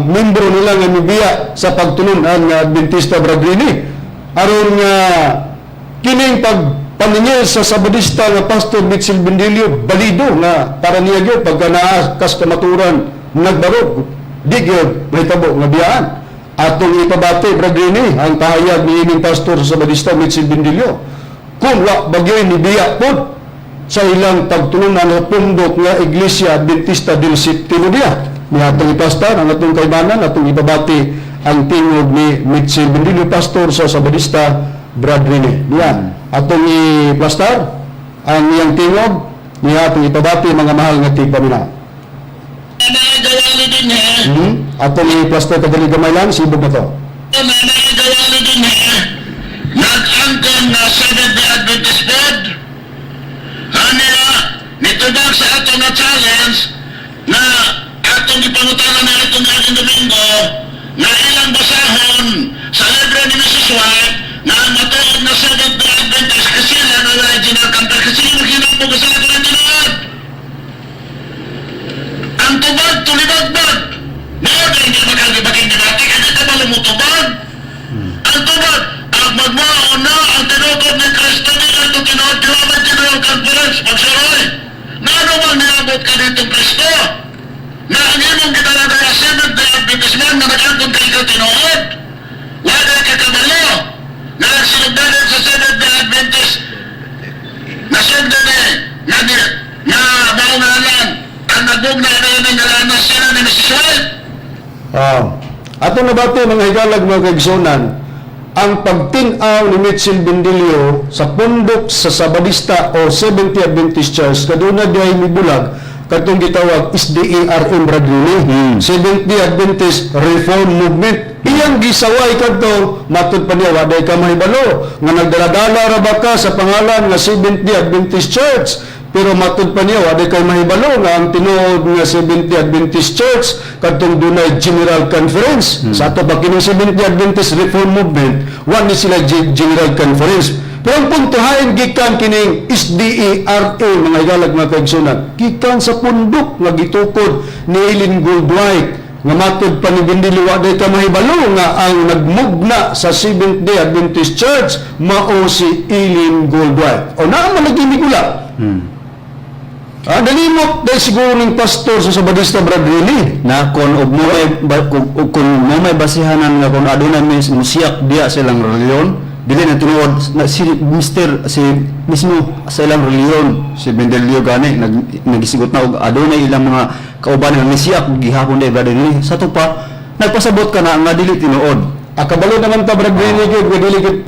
membro nila nga mibiya sa pagtulunan nga Adventista, Brad Rini, aron nga kining pagpaningil sa Sabadista nga Pastor Mitchell Bendilio balido nga para niya gyud pagka naa kas kamaturan nagbarog, di gyud mahitabo nga biyaan. Atong ipabati, Brad Rini, ang pahayag ni ining pastor sa Sabadista Mitchell Bendilio kung wa bagyoy ni biya pod sa ilang pagtulunan o pundok nga Iglesia Adventista del Septimo Dia. Ni atong ipastar ang atong kaibanan, atong ipabati ang tingog ni Mitchell Bendilio, pastor sa Sabadista, Brad Rene. Niya, atong iplastar ang iyang tingog, niya atong ipabati, mga mahal nga tigpaminaw. Atong iplastar kadali gamay lang, sibog na to. Nag-angkon na Seventh-day Adventist Board. Hanila, nitubag sa ato nga challenge na atong ipangutana na itong ating Domingo na ilang basahon sa libro ni Mrs. White na ang matuod na Seventh-day Adventist kasi sila na original conference kasi sila kinapog sa ato ng tinuod. Ang tubag, tulibagbag. Ngayon, hindi makagibaking debate, kaya ka ba lumutubag? Ang tubag, ang magmao na ang tinukod ni Kristo nila itong tinuod, Global General Conference, pagsuroy. Na ano bang niabot ka dito, Kristo? Na ang imong gitalagay sa Seventh-day Adventist man na nag-angkon kay ikaw tinuod? Wala ka kabalo na ang sinugdanan sa Seventh-day Adventist nasugdan eh, na, na, na maungalan ang nagugna na yun ang na sila ni Mrs. White. Ah. Atong nabati, mga higalag, mga kaigsunan, ang pagtin-aw ni Mitchell Bendilio sa pundok sa Sabadista o Seventh Adventist Church kaduna diay mibulag katong gitawag SDARM, Brad Rene. Seventh Day Adventist Reform Movement. Iyang gisaway kadto, matud pa niya wa day ka mahibalo nga nagdaladala ra ba ka sa pangalan nga Seventh Day Adventist Church, pero matud pa niya wa day kay mahibalo nga ang tinuod nga Seventh Day Adventist Church kadtong dunay General Conference. Sa ato pa kining Seventh Day Adventist Reform Movement, wa ni sila General Conference. Pero ang puntuhain gikan kining SDARA, mga higalag, mga kaigsunan, gikan sa pundok nga gitukod ni Ellen Goldwhite nga matud pa ni Bendilio wa day ka mahibalo nga ang nagmugna sa Seventh Day Adventist Church mao si Ellen Goldwhite. O naa man lagi migula. Ah, nalimot dahil siguro ng pastor sa Sabadista, Brad Rene. Na kon og mo may kung mo may basihanan nga kung aduna may musiyak diya sa ilang reliyon, dili na tinuod na si mister si mismo sa ilang reliyon si Bendelio gani nagisigot na og aduna ilang mga kauban nga misiyak gihapon day, Brother ni sa to pa nagpasabot ka na nga dili tinuod. Akabalo naman ta, Brad Rene, gyud nga dili gyud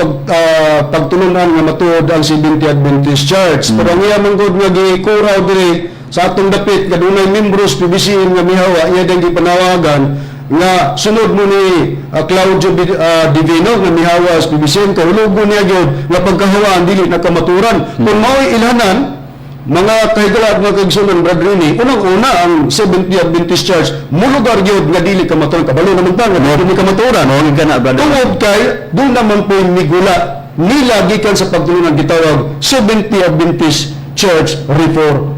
pagtulunan nga matuod ang Seventh Adventist Church. Pero ang iya man gud nga gikuraw diri sa atong dapit nga dunay membros PBCM nga mihawa, iya dang gipanawagan nga sunod mo ni Claudio Divino nga mihawa sa PBCM, kahulugo niya gyud nga pagkahawaan dili na kamaturan. Kung mao'y ilhanan, mga kahigala at mga kaigsunan, Brad Rene, unang-una ang Seventh Day Adventist Church mulugar gyud nga dili kamaturan. Kabalo naman ta nga dili kamaturan. Mao ka na, brother. Tungod kay doon naman po migula nila gikan sa pagtulunan gitawag Seventh Day Adventist Church Reform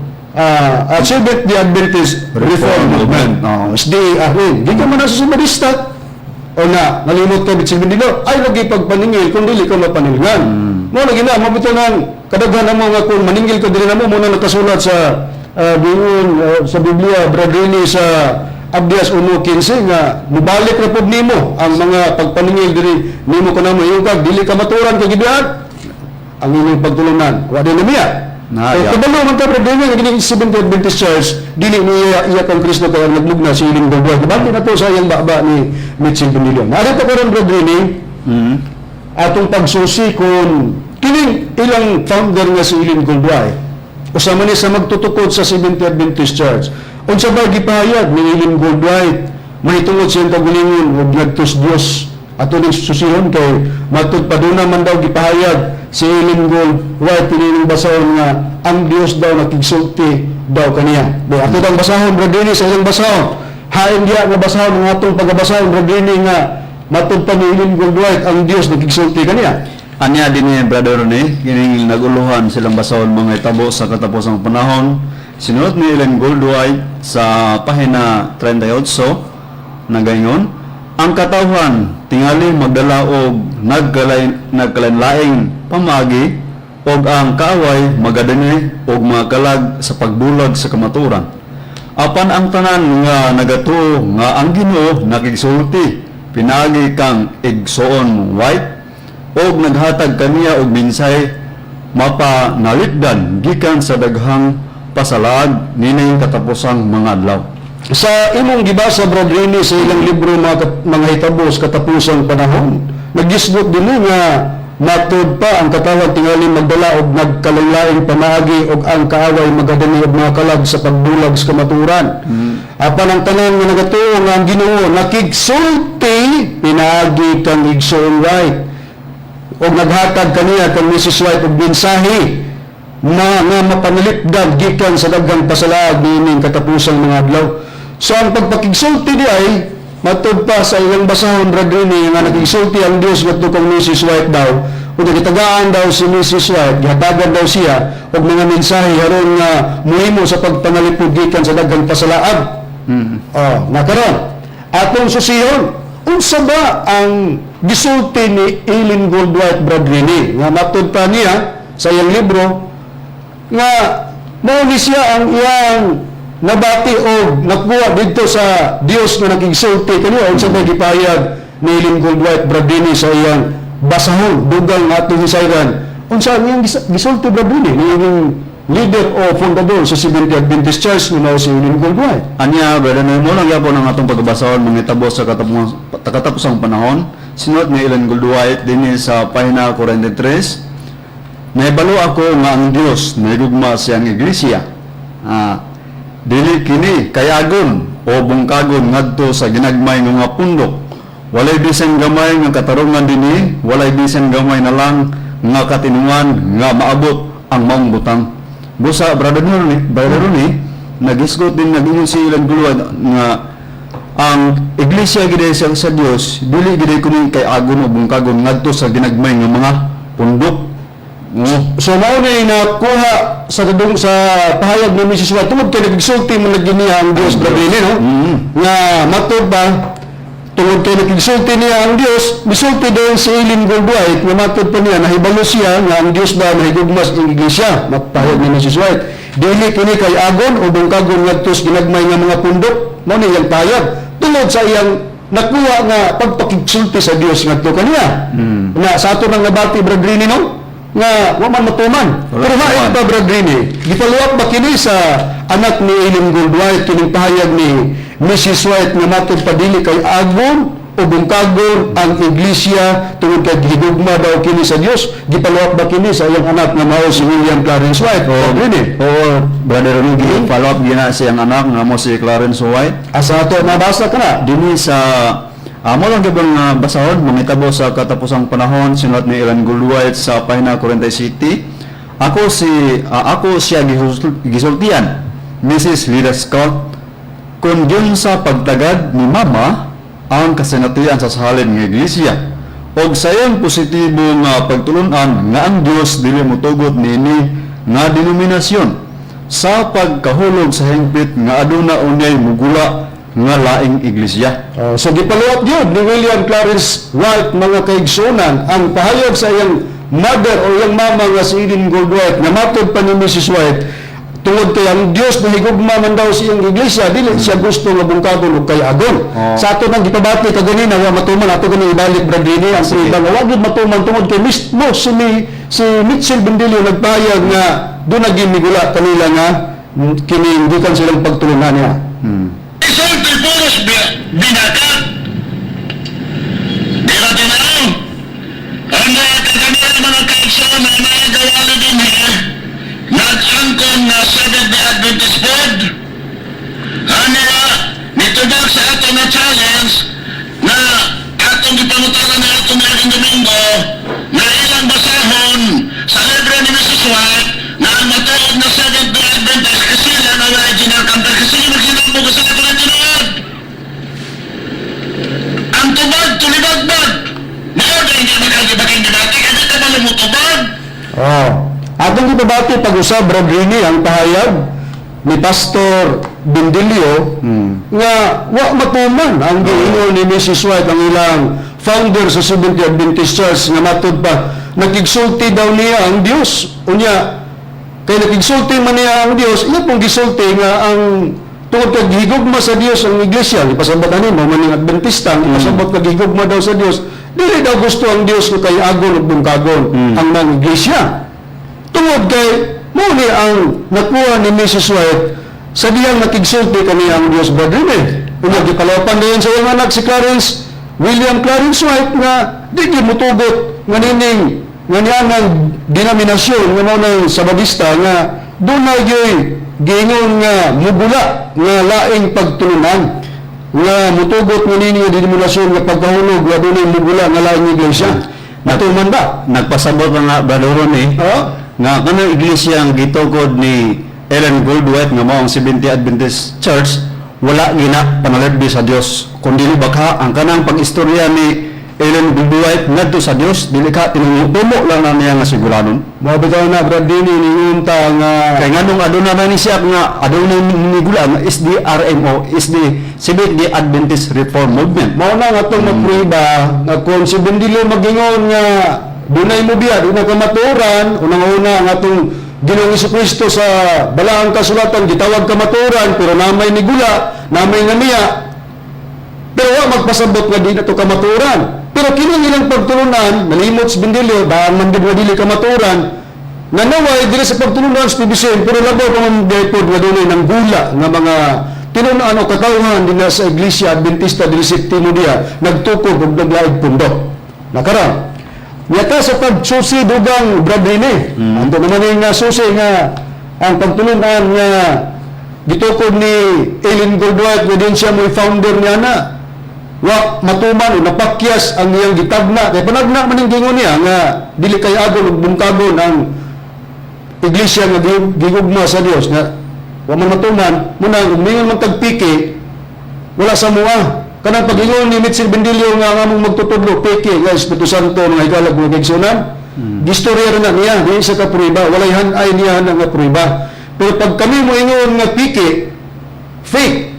Seventh Day Adventist Reform Movement. Oo. SDARM. Gikan man na sa Sabadista. O na, nalimot ka bitsin dilo, ay lagi pagpaningil kung dili ka mapanilgan. Mo lagi na, mabito nang kadaghan mo nga kung maningil ka dili na mo, muna nakasulat sa bingon sa Biblia, Brad Rene, sa Abdias 1:15 nga mubalik ra pud nimo ang mga pagpaningil diri nimo kanamo yung kag dili ka maturan kay giduhat ang inyong pagtulunan wa din niya. Na, So, ya. kabalo man ta, Brad Rene, nga kini Seventh Adventist Church dili niya iya kang Kristo kay ang naglugna si Ellen Goldwhite. Bati na to sa iyang baba ni Mitchell Benilio. Narito ko ron, Brad Rene, Atong pagsusi kung kining ilang founder nga si Ellen Gould White, usa man ni sa magtutukod sa Seventh Adventist Church. Unsa ba gipahayag ni Ellen Gould White mahitungod sa iyang kaugalingon ug ngadto sa Dios? Ato ning susihon kay matud pa duna man daw gipahayag si Ellen Gould White kining basahon nga ang Dios daw nakigsulti daw kaniya. Di ato dang basahon, Brother Dennis, sa ilang basahon. Hain diya nga basahon ang atong pagabasahon, Brother Dennis, nga matud pa ni Ellen Gould White ang Dios nakigsulti kaniya. Anya din ni Brother Rene, kining naguluhan silang basahon mga itabo sa katapusang panahon. Sinulat ni Ellen Gould White sa pahina 38, nagaingon, ang katawhan tingali magdala og nagkalain-laing pamaagi og ang kaaway magadani og mga kalag sa pagbulag sa kamatuoran. Apan ang tanan nga nagatuo nga ang Ginoo nakigsulti pinaagi kang Igsoon White og naghatag kaniya og mensahe mapanalipdan gikan sa daghang pasalaad nining katapusang mga adlaw. Sa imong gibasa, Brad Rene, sa ilang libro mga hitabo sa katapusang panahon, nagisgot din nga matud pa ang katawhan tingali magdala og nagkalainlaing pamaagi og ang kaaway magadani og mga kalag sa pagbulag sa kamatuoran. Apan ang tanan nga nagatuo nga ang Ginoo nakigsulti pinaagi kang Igsoon White og naghatag kaniya kang Mrs. White og mensahe na nga mapanalipdan gikan sa daghang pasalaag niining katapusang mga adlaw. So ang pagpakigsulti di ay matud pa sa ilang basahon, Brad Rene, nga nakigsulti ang Dios ngadto kang Mrs. White daw ug gitagaan daw si Mrs. White, gihatagan daw siya og mga mensahe aron nga muhimo sa pagpanalipod gikan sa daghang pasalaag. Oh, nakaron. Atong susihon, unsa ba ang gisulti ni Ellen Gould White, Brad Rene, nga matud pa niya sa iyang libro nga mao ni siya ang iyang nabati o nakuha didto sa Dios nga nakigsulti kaniya? Unsa ba gipahayag ni Ellen Gould White, Brad Rene, sa iyang basahon dugang nga atong hisayran? Unsa ang iyang gisulti, Brad Rene, ni iyang leader o fundador sa Seventh Adventist Church nga mao si Ellen Gould White? Anya, Brother Noe, mo lang gyapon ang atong pagbasahon mga itabo sa katapusang panahon. Sinulat ni Ellen Gould White dinhi sa pahina 43. Nahibalo ako nga ang Dios nahigugma siyang iglesia. Dili kini kayagon o bungkagon ngadto sa ginagmay nga mga pundok. Walay bisan gamay nga katarungan dinhi, walay bisan gamay na lang nga katinungan nga maabot ang maong butang. Busa, Brother Ronnie, nagisgot din nag-ingon si Ellen Gould White nga ang iglesia gid sa Dios dili gid kuno kay agon o bungkagon ngadto sa ginagmay nga mga pundok. Oo. So mao ni nakuha sa kadung sa pahayag ni Mrs. White tungod kay nagsulti man lagi niya ang Dios, Brother Rene, no? Nga matud ba tungod kay nagsulti niya ang Dios, misulti din si Ellen Gould White nga matud pa niya nahibalo siya nga ang Dios ba nahigugma sa iglesia, mapahayag ni Mrs. White. Dili kini kay agon o bungkagon ngadto sa ginagmay nga mga pundok, mao ni iyang pahayag tungod sa iyang nakuha nga pagpakigsulti sa Dios ngadto kaniya. Na sa ato nang nabati, Brother Rene, no? Nga wa man matuman. Wala Pero hain matuman. pa, Brad Rene, gipaluwat ba kini sa anak ni Ellen Gould White kining pahayag ni Mrs. White nga matud pa dili kay agon o bungkagon ang iglesia tungod kay gihigugma daw kini sa Dios? Gipaluwat ba kini sa iyang anak nga mao si William Clarence White, Brad Rene? Oo, Brother Ronnie, follow up gina siyang anak nga mo si Clarence White. Asa ato nabasa ka na? Dinhi sa amo lang gibang basahon mangitabo sa katapusang panahon, sinulat ni Ellen Gould White sa pahina 47. Ako siya gisultian, Mrs. Lida Scott, kung sa pagtagad ni Mama ang kasinatian sa sahalin nga iglesia og sa iyang positibo nga pagtulunan nga ang Dios dili motugot niini nga denominasyon sa pagkahulog sa hingpit nga aduna unyay mugula nga laing iglesia. Oh, so gipaluwat yun ni William Clarence White, mga kaigsunan, ang pahayag sa iyang mother o iyang mama nga si Ellen Gould White nga matod pa ni Mrs. White tungod kay ang Dios nahigugma man daw sa iyang iglesia, dili siya gusto nga bungkagon og kay agon. Oh. Sa ato nang gipabati kaganina, wa matuman. Ato gani ibalik, Brad Rene, ang iba nga wa gyud matuman tungod kay mismo si Mitchell Bendilio nagpahayag nga doon naging migula kanila nga kini gikan silang pagtulunan niya. Isulti puros binakat. Di ba tinanong? Ano kagabi, mga kaigsoon, na mga gawali din ha, nag-angkon na Seventh-day Adventist Board. Ano nitubag sa ato na challenge na atong gipangutana na atong niaging Domingo na ilang basahon sa libro ni Mrs. White na ang matuod na Seventh-day Adventist kasi sila na original camper kasi magsinambo ko sa ato na tinuod. Ang tubag, tulibagbag. Mao na hindi makagibaking debate, kasi ka ba lumutubag? Oh. Atong gibabati pag-usab, Brad Rini, ang pahayag ni Pastor Bindilio nga wa matuman ang giingon ni Mrs. White, ang ilang founder sa Seventh Adventist Church, nga matud pa nakigsulti daw niya ang Dios. Unya kay nakigsulti man niya ang Dios, iya pong gisulti nga ang tungod kay gihigugma sa Dios ang iglesia, ipasabot ani mo man ning Adventista, ang ipasabot kay gihigugma daw sa Dios, dili daw gusto ang Dios nga kay agon ug bungkagon ang mga iglesia. Tungod kay mo ni ang nakuha ni Mrs. White sa diyang nakigsulti kaniya ang Dios, Brother Rene. Unya gipalapan din sa iyang anak si Clarence William Clarence White nga di gyud motugot nga nining nga niya ang denominasyon nga mao nang Sabadista nga dunay gyud giingon nga mugula nga laing pagtulunan nga mutugot nga nini nga denominasyon nga pagkahulog nga dunay mugula nga laing iglesia. Natuman ba? Nagpasabot na nga, Brother Ronnie, Oo. nga kanang iglesia ang gitukod ni Ellen Goldwhite nga mao ang Seventh-day Adventist Church, wala gina panalagbi sa Dios, kundi baka ang kanang pag-istorya ni Ellen Goldwhite ngadto sa Dios, dili ka tinumo lang na niya nga siguranon. Mao bitaw na, Brad Dini, ningunta nga Kay nganong aduna na ni siya nga aduna ni gula nga SDRMO, SD Seventh-day Adventist Reform Movement. Mao na nga itong magprueba nga kung si Bendilio magingon nga dunay mo biya, dunay kamaturan, unang-una nga atong Ginoong Kristo sa balaang kasulatan gitawag kamaturan, pero namay ni gula, namay nga niya, pero wa magpasabot nga di na to kamaturan. Pero kining ilang pagtulunan, nalimot si Bendilio, daan man gid nga dili kamaturan, nga naway dili sa pagtulunan sa PBCM, pero labaw pa man pod nga dunay nang gula nga mga tinunan o katawhan din na sa Iglesia Adventista dili Septimo Dia nagtukod og naglaig pundo. Nakaron. Yata sa pagsusi dugang, Brad Rene. Anto naman yung susi nga ang pagtulunan nga gitukod ni Ellen Goldwhite nga din siya mo'y founder niya na wa matuman o napakyas ang iyang gitagna kay panagna man ang gingon niya nga dili kay agon ug bungkagon ang iglesia nga gigugma sa Dios nga wa man matuman muna ug mingon man kag piki wala sa mua kanang pag-ingon ni Mitchell Bendilio nga ang among magtutudlo piki nga Espiritu Santo. Mga higalag, mga kaigsunan, gistorya na niya, di sa kaprueba, walay hanay niya nga prueba, pero pag kami mo ingon nga piki, fake,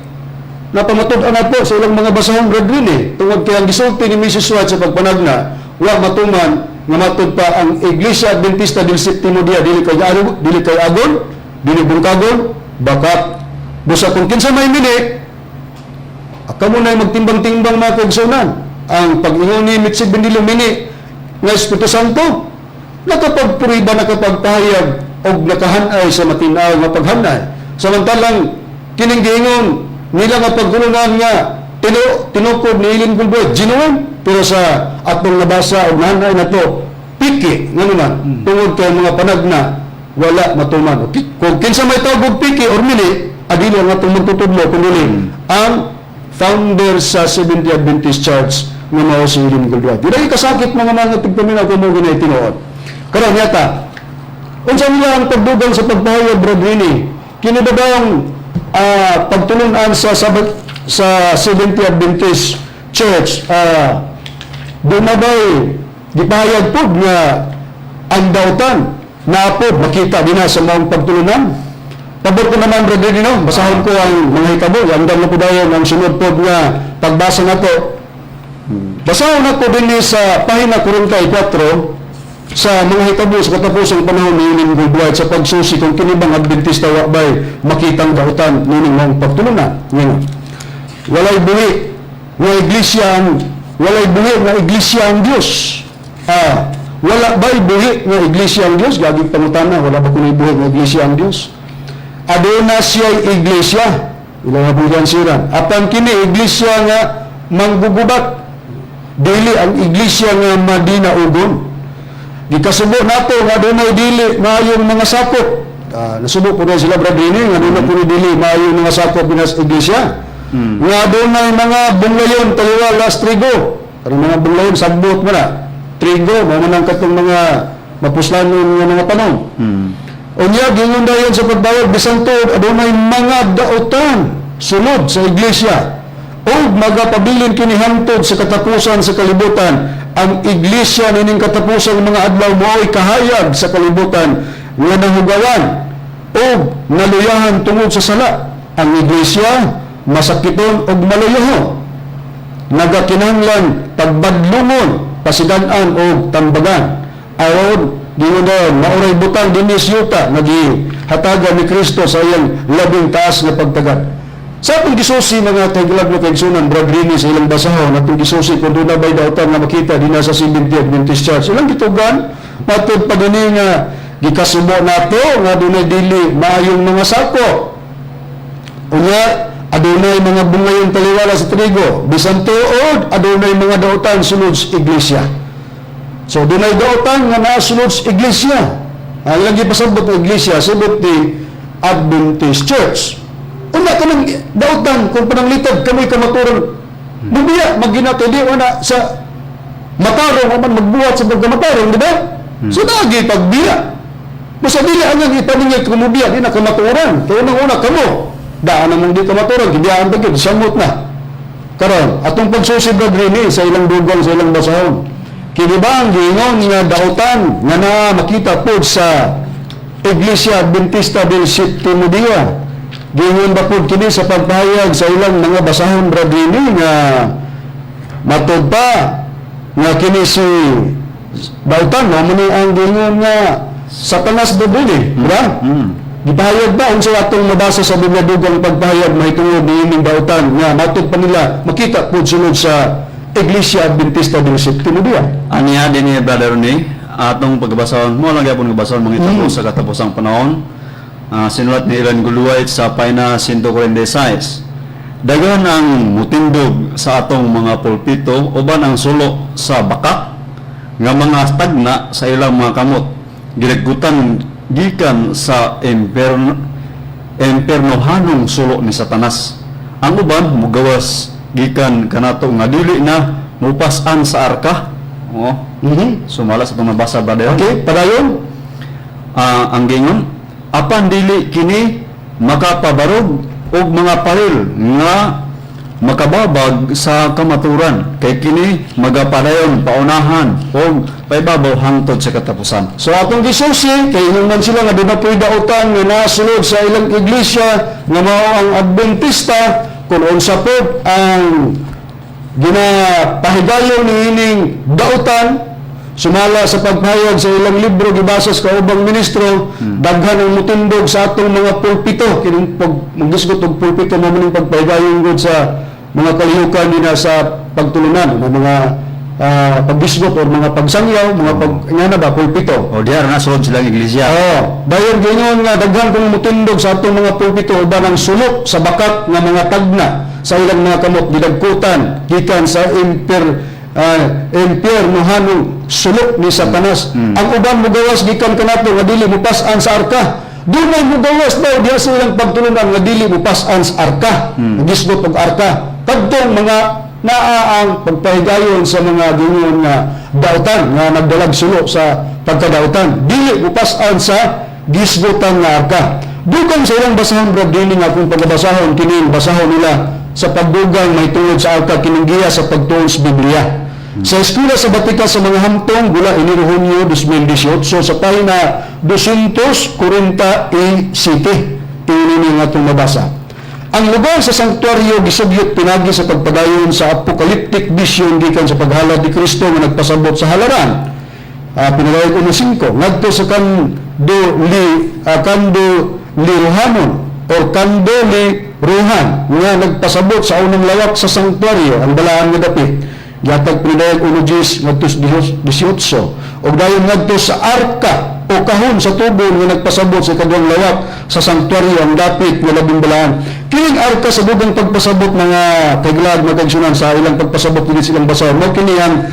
napamatud-an na po sa ilang mga basahon, brethren eh. Tungod kay ang gisulti ni Mrs. White sa pagpanagna, wa matuman nga matud pa ang Iglesia Adventista del Septimo Dia dili kay agon, dili kay agon, dili bungkagon, baka busa kung kinsa may mini, kamo na magtimbang-timbang, mga kaigsunan. Ang pag-ingon ni Mitzi Bendilo mini nga Espiritu Santo, nakapagpuriba, nakapagpahayag og nakahanay sa matinaw nga paghanay. Samantalang kining giingon nila nga pagtulunan nga tinukod ni Ellen Goldwhite, genuine, pero sa atong nabasa og nahanay na to, piki nga naman tungod kay mga panagna wala matuman. Kung kinsa may tawag og piki or mili, adili ang atong magtutudlo kundi ang founder sa Seventh-day Adventist Church nga mao si Ellen Goldwhite. Dili kasakit, mga tigpaminaw, kung mo ginay tinuod. Karon yata, unsa nila ang pagdugang sa pagpahayag, Brad Winnie? Kini ba daw ang pagtulunan sa Seventh-day Adventist Church, doon na ba'y gipahayag pod nga ang dautan na pod makita din na sa mga pagtulunan? Pabor ko naman, Brad Winnie, no? Basahon ko ang mga hitabo. Andam na po dayon ang sunod pod nga pagbasa na to. Basahon na ko din sa pahina 44 sa mga hitabo sa katapusang panahon ni Ellen Goldwhite sa pagsusi kung kini bang Adventista wa bay makitang dautan nining mga pagtulunan. Ngayon, walay buhi nga iglesia ang Dios. Wala ba'y buhi nga iglesia ang Dios? Gaging pangutana, wala ba kuno'y buhi nga iglesia ang Dios? Aduna siya'y iglesia. Ilang nga po siran. Apan kini iglesia nga manggugubat. Dili ang iglesia nga madinaugon. Gikasubo nato nga adunay dili maayong mga sakop. Nasubo po na sila, Brad Rini, nga adunay po ni dili maayong mga sakop dinas iglesia. Nga adunay mga bunglayon taliwala sa trigo. Kanang mga bunglayon sagbot mo na. Trigo mao man ang katong mga mapuslanon nga mga tanom. Unya gingon dayon sa pagbayad, bisan tuod adunay mga daotan sulod sa iglesia ug magapabilin kini hangtod sa katapusan sa kalibutan. Ang iglesia nining katapusang mga adlaw mao'y kahayag sa kalibutan nga nahugawan ug naluyahan tungod sa sala. Ang iglesia masakiton ug maluyahon, nagakinahanglan pagbadlungon, pasidan-an og tambagan. Aron gingon, maoray butang dinhi sa yuta nga gihatagan ni Kristo sa iyang labing taas nga pagtagad. Sa atong gisusi, mga kahigalaan, mga kaigsunan, Brad Rini, sa ilang basahon, atong gisusi kung doon na ba'y dautan nga makita dinha sa Seventh-day Adventist Church. Ilang gitugan, matod pa dinhi nga gikasubo nato nga dunay dili maayong mga sakop. Unya, adunay mga bungayon taliwala sa trigo. Bisan tuod, adunay mga dautan sulod sa iglesia. So, dunay dautan nga naa sulod sa iglesia. Ang ilang gipasabot ng iglesia, Seventh-day Adventist Church. Una kanang dautan, kung pananglitad kami kamaturan, mubiya, maginato, di wala sa matarong, aman magbuhat sa pagkamatarong, di ba? So, naagi pagbiya. Basta dili ang ipaningil kung mubiya, di na kamaturan. Kaya unang una kamo, daan namong di kamaturan, gibiyaan pa gyud, samot na. Karon, atong pagsusi, Brad Rini, sa ilang dugang sa ilang basahon. Kini ba ang giingon nga dautan nga na makita pod sa Iglesia Adventista del Septimo Dia? Giingon ba pod kini sa pagpahayag sa ilang mga basahon, Brad Rini, nga matod pa nga kini si dautan mao man ni ang giingon nga Satanas, Brad Rini, di ba? Mm. Gipahayag ba unsa atong mabasa sa Biblia dugang pagpahayag mahitungod niining dautan nga matod pa nila makita pod sulod sa Iglesia Adventista del Septimo Dia? Aniya din ni Brother Rene, atong pagbasahon mo lang gyapon gabasahon mga itabo sa katapusang panahon. Sinulat ni Ellen G. White sa pahina 146. Daghan ang mutindog sa atong mga pulpito uban ang sulo sa bakak nga mga tagna sa ilang mga kamot gilagkutan gikan sa impernohanong sulo ni Satanas. Ang uban mugawas gikan kanato nga dili na mupas-an sa arka. Oh, sumala sa itong nabasa, brother. Okay, padayon. Ang gingon, apan dili kini makapabarog og mga paril nga makababag sa kamaturan kay kini magapadayon paunahan og paibabaw hangtod sa katapusan. So atong gisusi kay ingon man sila nga di ba po'y dautan nga nasulod sa ilang iglesia nga mao ang Adventista, kung unsa pod ang ginapahigayon niining dautan sumala sa pagpahayag sa ilang libro gibasa sa kaubang ministro. Daghan ang mutindog sa atong mga pulpito, kining pag magisgot og pulpito mao man ning pagpahigayon gud sa mga kalihukan nila sa pagtulunan ng mga paggisgot o mga pagsangyaw, mga pag nga na ba pulpito. O diha ra na sulod silang iglesia. Oo. Dayon gingon nga daghan kung mutindog sa atong mga pulpito uban ang sulok sa bakat nga mga tagna sa ilang mga kamot gidagkutan gikan sa impiernohanong sulok ni Satanas. Ang uban mugawas gikan kanato nga dili mupas-an sa arka. Dunay mugawas daw diha sa ilang pagtulunan nga dili mupas-an sa arka. Gisgot og arka. Kadtong mga naa ang pagpahigayon sa mga gingon nga dautan nga nagdalag sulo sa pagkadautan dili mupas-an sa gisgutan nga arka. Dugang sa ilang basahon, Brad Dini, nga kung pagabasahon kini basahon nila sa pagdugang mahitungod sa arka, kining giya sa pagtuon sa Biblia. Sa Eskwela Sabatika sa mga Hamtong, gula Enero Hunyo 2018 sa pahina 247, tingin nga atong mabasa. Ang lugar sa sanktuaryo gisugyot pinagi sa pagpadayon sa apocalyptic vision gikan sa paghalad ni Kristo nga nagpasabot sa halaran. Pinadayag 1.5 ngadto sa kando li kando liruhanon or kando li ruhan nga nagpasabot sa unang lawak sa sanktuaryo, ang balaan nga dapit. Gihatag pinadayag 1.10 ngadto sa 18 ug dayon ngadto sa arka o kahon sa tubon nga nagpasabot sa ikaduhang lawak sa sanktuaryo, ang dapit nga labing balaan. Kining arka sa dugang pagpasabot, mga kahigalaan, mga kaigsunan, sa ilang pagpasabot kini silang basahon mao kini ang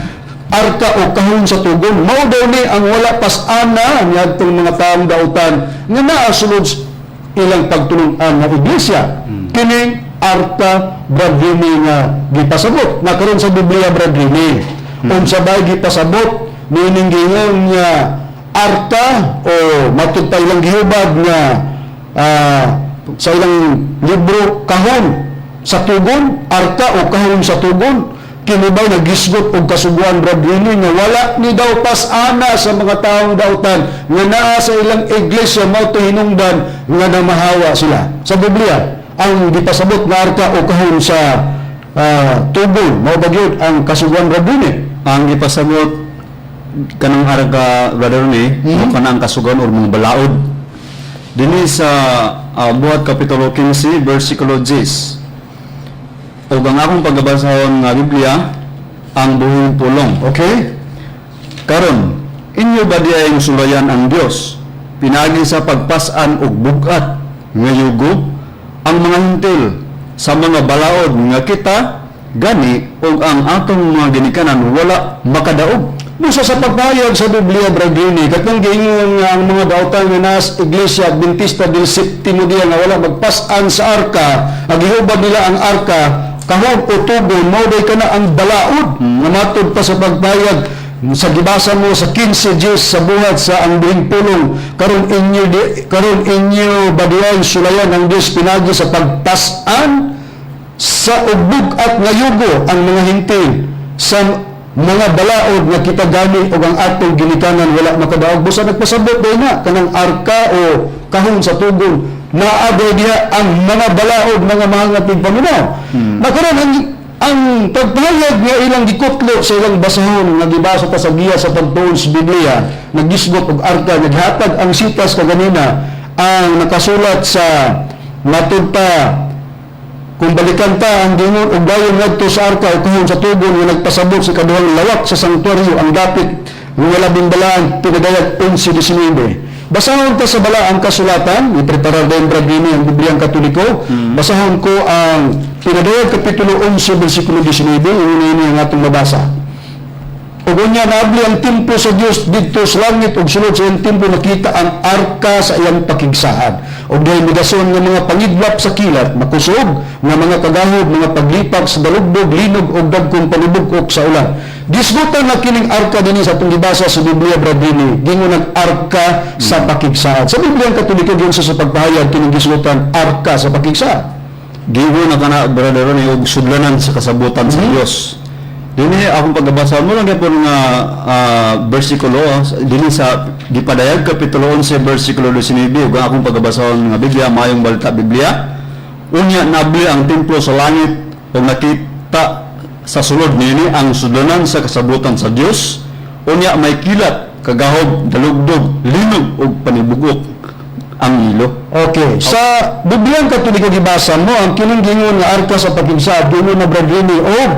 Arka o kahon sa tugon. Mao daw ni ang wala pas-ana niadtong mga taong dautan nga naa sulod sa ilang pagtulun-an nga iglesia. Kining arka, Brad Rene, nga gipasabot. Nakaroon sa Biblia, Brad Rene. Unsa ba gipasabot niining giingon nga arka o matud pa ilang gihubad nga sa ilang libro, kahon sa tugon, arka o kahon sa tugon? Kini ba'y nagisgot og kasuguan, Brad Rene, nga wala ni daw pas-ana sa mga taong dautan nga naa sa ilang iglesia, mao to hinungdan nga namahawa sila? Sa Biblia, ang gipasabot nga arka o kahon sa tugon, mao ba gyud ang kasuguan, Brad Rene? Ang ipasabot kanang arka, Brother Rene, mm kanang kasugan or mga balaod. Dinhi sa Buhat Kapitulo 15 versikulo 10. Ug ang akong pagabasahon nga Biblia, ang Buhing Pulong. Okay. Karon, inyo ba diay sulayan ang Dios pinaagi sa pagpas-an og bug-at nga yugo ang mga hintil sa mga balaod nga kita gani ug ang atong mga ginikanan wala makadaog? Busa sa pagpahayag sa Biblia, Brad Rene, katong giingon nga ang mga dautan nga nas Iglesia Adventista del Septimo Dia nga wala magpas-an sa arka, ang gihubad nila ang arka, kahon o tugon, mao day kana ang balaod nga matud pa sa pagpahayag sa gibasa mo sa 15 Diyos sa Buhat sa ang Buhing Pulong. Karon inyo ba diay sulayan ang Dios pinagi sa pagpas-an sa bug-at nga yugo ang mga hintil sa mga balaod nga kita gani o ang atong ginikanan wala makadaog? Busa nagpasabot day na kanang arka o kahon sa tugon, naa day diha ang mga balaod, mga mahal nga tigpaminaw. Nakaron ang pagpahayag nga ilang gikutlo sa ilang basahon nga gibasa ta sa giya sa pagtuon sa Biblia, nagisgot og arka, naghatag ang sitas kaganina, ang nakasulat sa matud pa kung balikan ta ang gingon og dayon ngadto sa arka o kahon sa tugon nga nagpasabot sa kaduhang lawak sa sanktuaryo, ang dapit nga labing balaan, Pinadayag 11:19. Basahon ta sa balaang kasulatan, ipreparar din, Brad Rene, ang Bibliang Katoliko. Basahon ko ang Pinadayag Kapitulo 11 versikulo 19, ingon ini ang atong mabasa. Ug unya naabli ang templo sa Dios didto sa langit, ug sulod sa iyang templo nakita ang arka sa iyang pakigsaad. Ug dahil midason nga mga pangidlap sa kilat, makusog nga mga kagahod, mga paglipak sa dalugdog, linog ug dagkong panibugok sa ulan. Gisgutan na kining arka dinhi sa atong gibasa sa Biblia, Brad Rene, gingon ang arka sa pakigsaad. Sa Biblia ang Katoliko gyud sa pagpahayag, kining gisgutan arka sa pakigsaad. Giingon na kana, Brother Ronnie, og sudlanan sa kasabutan sa Dios. Dinhi akong pagabasa mo lang gyapon nga bersikulo dinhi sa Gipadayag kapitulo 11 bersikulo 19, ug ang akong pagabasahon nga Biblia, Maayong Balita Biblia. Unya nabli ang templo sa langit ug nakita sa sulod niini ang sudlanan sa kasabutan sa Dios. Unya may kilat, kagahob, dalugdog, linog ug panibugok ang ilo. Okay. Sa Bibliang Katoliko gibasa mo, ang kining gingon nga arka sa pakigsaad, gingon na, Brad Rene, og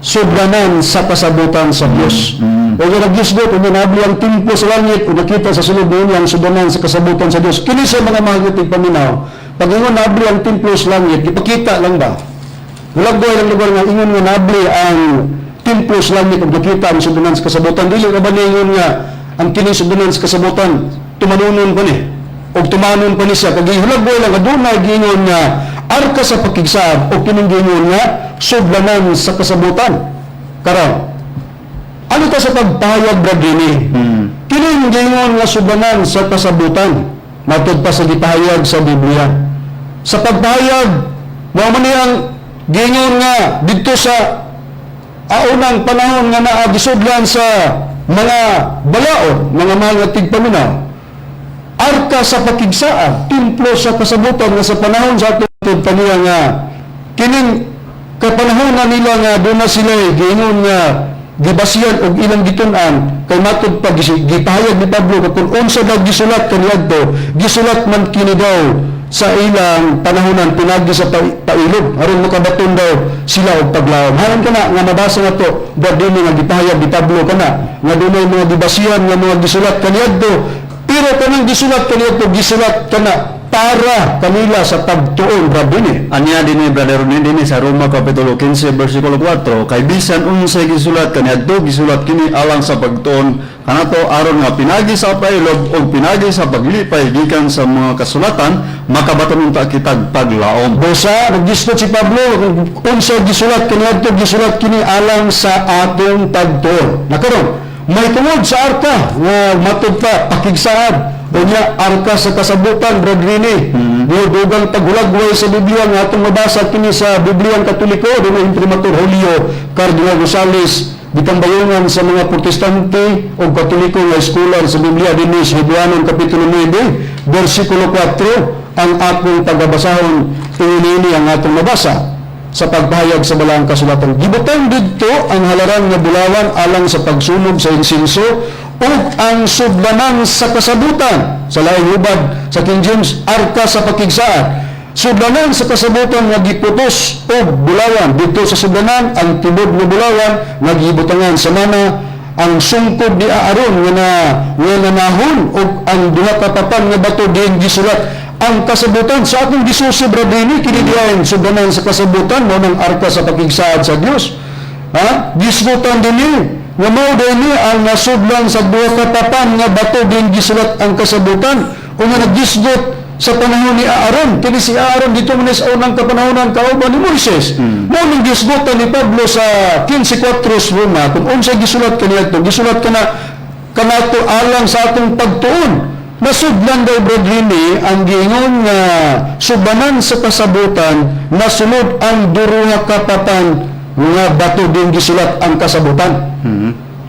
sudlanan sa kasabutan sa Dios. O nga nagisgot, o nabli ang templo sa langit, o nakita sa sulod niini ang sudlanan sa kasabutan sa Dios. Kini sa mga mahal paminaw, pag ingon nabli ang templo sa langit, ipakita lang ba? Walang buhay ng lugar nga ingon nga nabli ang templo sa langit ug nakita ang sudlanan sa kasabutan. Dili na ba ningon nga ang kining sudlanan sa kasabutan tumanunon pa ni? Og tumanon pa ni siya. Kag hulagway lang adunay giingon nga arka sa pakigsaad o kining giingon nga sudlanan sa kasabutan. Karon, ano ta sa pagpahayag, Brad Rene? Kining giingon nga sudlanan sa kasabutan, matud pa sa gipahayag sa Biblia. Sa pagpahayag, mao man niyang giingon nga didto sa aunang panahon nga naa gisudlan sa mga balaod, mga mahal nga tigpaminaw, arka sa pakigsaad, templo sa kasabutan nga sa panahon sa atong paniya nga kining kapanahon na nila nga doon na sila giingon nga gibasihan og ilang gitun-an, kay matud pa gipahayag ni Pablo nga kung unsa daw gisulat kaniadto, gisulat man kini daw sa ilang panahonan pinagi sa pailog aron makabaton daw sila og paglawom. Haron kana nga mabasa nato, Brad Rene, nga gipahayag ni Pablo kana nga dunay mga gibasihan nga mga gisulat kaniadto, pero kanang gisulat kaniadto, gisulat kana Para kanila sa pagtuon, Brad Rene. Anya dinhi, Brother Rene, dinhi sa Roma kapitulo 15 bersikulo 4, kay bisan unsay gisulat kaniadto, gisulat kini alang sa pagtuon kanato, aron nga pinagi sa pailob ug pinagi sa paglipay gikan sa mga kasulatan makabaton unta kitag paglaom. Busa, naggisgot si Pablo, unsa gisulat kaniadto, gisulat kini alang sa atong pagtuon. Nakaron, may tungod sa arka nga matud pa pakigsaad. Unya arka sa kasabutan, Brad Rene. Dugang paghulagway sa Biblia nga atong mabasa kini sa Biblia Katoliko dinhi Imprimatur Julio Cardinal Rosales, gitambayongan sa mga Protestante o Katoliko nga scholar sa Biblia, dinhi sa Hebreanon kapitulo 9 bersikulo 4 ang akong pagabasahon. Ini ang atong mabasa sa pagpahayag sa Balaang Kasulatan. Gibutang didto ang halaran nga bulawan alang sa pagsunog sa insinso ug ang sudlanan sa kasabutan. Sa laing hubad sa King James, arka sa pakigsaad. Sudlanan sa kasabutan nga giputos og bulawan. Didto sa sudlanan ang tibod nga bulawan nga gibutangan sa mana, ang sungkob ni Aaron nga nanahon ug ang duha ka papan nga bato diin gisulat ang kasabutan. Sa akong gisusi, Brad Rene, kini diyan sudlanan sa kasabutan mao ng arka sa pakigsaad sa Dios, ha. Gisgutan dinhi nga mao dinhi ang nasudlan sa duha ka papan nga bato diin gisulat ang kasabutan o nga nagisgot sa panahon ni Aaron. Kini si Aaron dito man sa unang kapanahonan kauban ni Moises. Mao ning gisgutan ni Pablo sa 15:4 sa Roma, kung unsa gisulat kaniadto, gisulat kana kanato alang sa atong pagtuon. Nasudlan daw, Brad Rene, ang giingon nga sudlanan sa kasabutan, nasulod ang duha ka papan nga bato din gisulat ang kasabutan.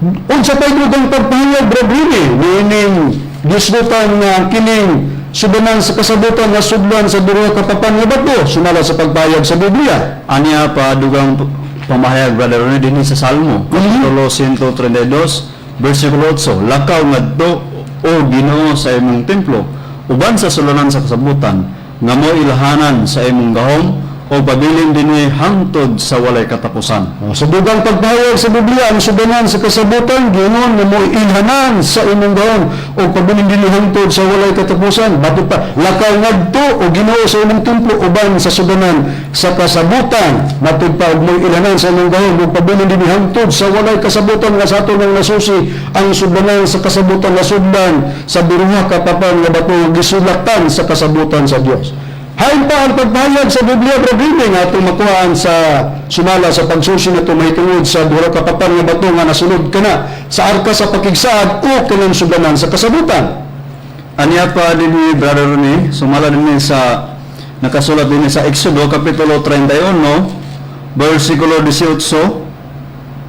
Unsa pa'y dugang pagpahayag, Brad Rene, niining gisgutan nga ang kining sudlanan sa kasabutan nasudlan sa duha ka papan nga bato sumala sa pagpahayag sa Biblia? Anya pa dugang pamahayag, Brother Rene, dinhi sa Salmo kapitulo 132 bersikulo 8, "Lakaw ngadto, o Ginoo, sa imong templo uban sa sulanan sa kasabutan nga mo ilhanan sa imong gahom o pabilin dinhi hangtod sa walay katapusan." Oh, sa dugang pagpahayag sa Biblia, ang sudlanan sa kasabutan, giingon nga mo ilhanan sa imong gahom o pabilin dinhi hangtod sa walay katapusan. Bato pa, "Lakaw ngadto, o Ginoo, sa imong templo uban sa sudlanan sa kasabutan." Matud pa, ug mo ilhanan sa imong gahom o pabilin dinhi hangtod sa walay kasabutan, nga sa ato nang nasusi ang sudlanan sa kasabutan nasudlan sa duha ka papan nga bato gisulatan sa kasabutan sa Dios. Hain pa ang pagpahayag sa Biblia, Brad Rene, nga atong makuhaan sa sumala sa pagsusi na mahitungod sa duha ka papan nga bato nga nasulod kana sa arka sa pakigsaad o kanang sudlanan sa kasabutan. Anya pa dinhi, Brother Rene, sumala dinhi sa nakasulat dinhi sa Exodo kapitulo 31 bersikulo 18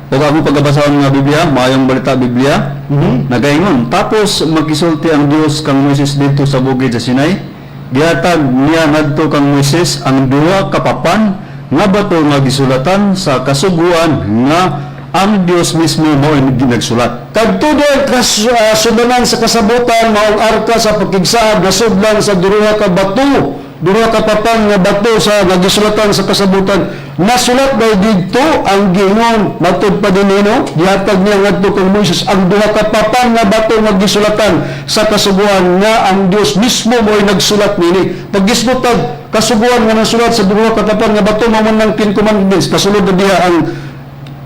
ug akong pagabasahon nga Biblia, Maayong Balita Biblia, nagaingon, "Tapos magkisulti ang Dios kang Moises didto sa bukid sa Sinai. Gihatag niya ngadto kang Moises ang duha ka papan nga bato nga gisulatan sa kasuguan nga ang Dios mismo mao nagsulat." Kadto kas sudlanan sa kasabutan maong arka sa pakigsaad nasudlan sa duha ka bato, duha ka papan nga bato sa nga gisulatan sa kasabutan. Nasulat daw didto ang giingon, matud pa din, no, gihatag niya ngadto kang Moises ang duha ka papan nga bato nga gisulatan sa kasuguan nga ang Dios mismo mo'y nagsulat nini. Pag gisgutag kasuguan nga nasulat sa duha ka papan nga bato, mao man ng Ten Commandments, kasulod na diha ang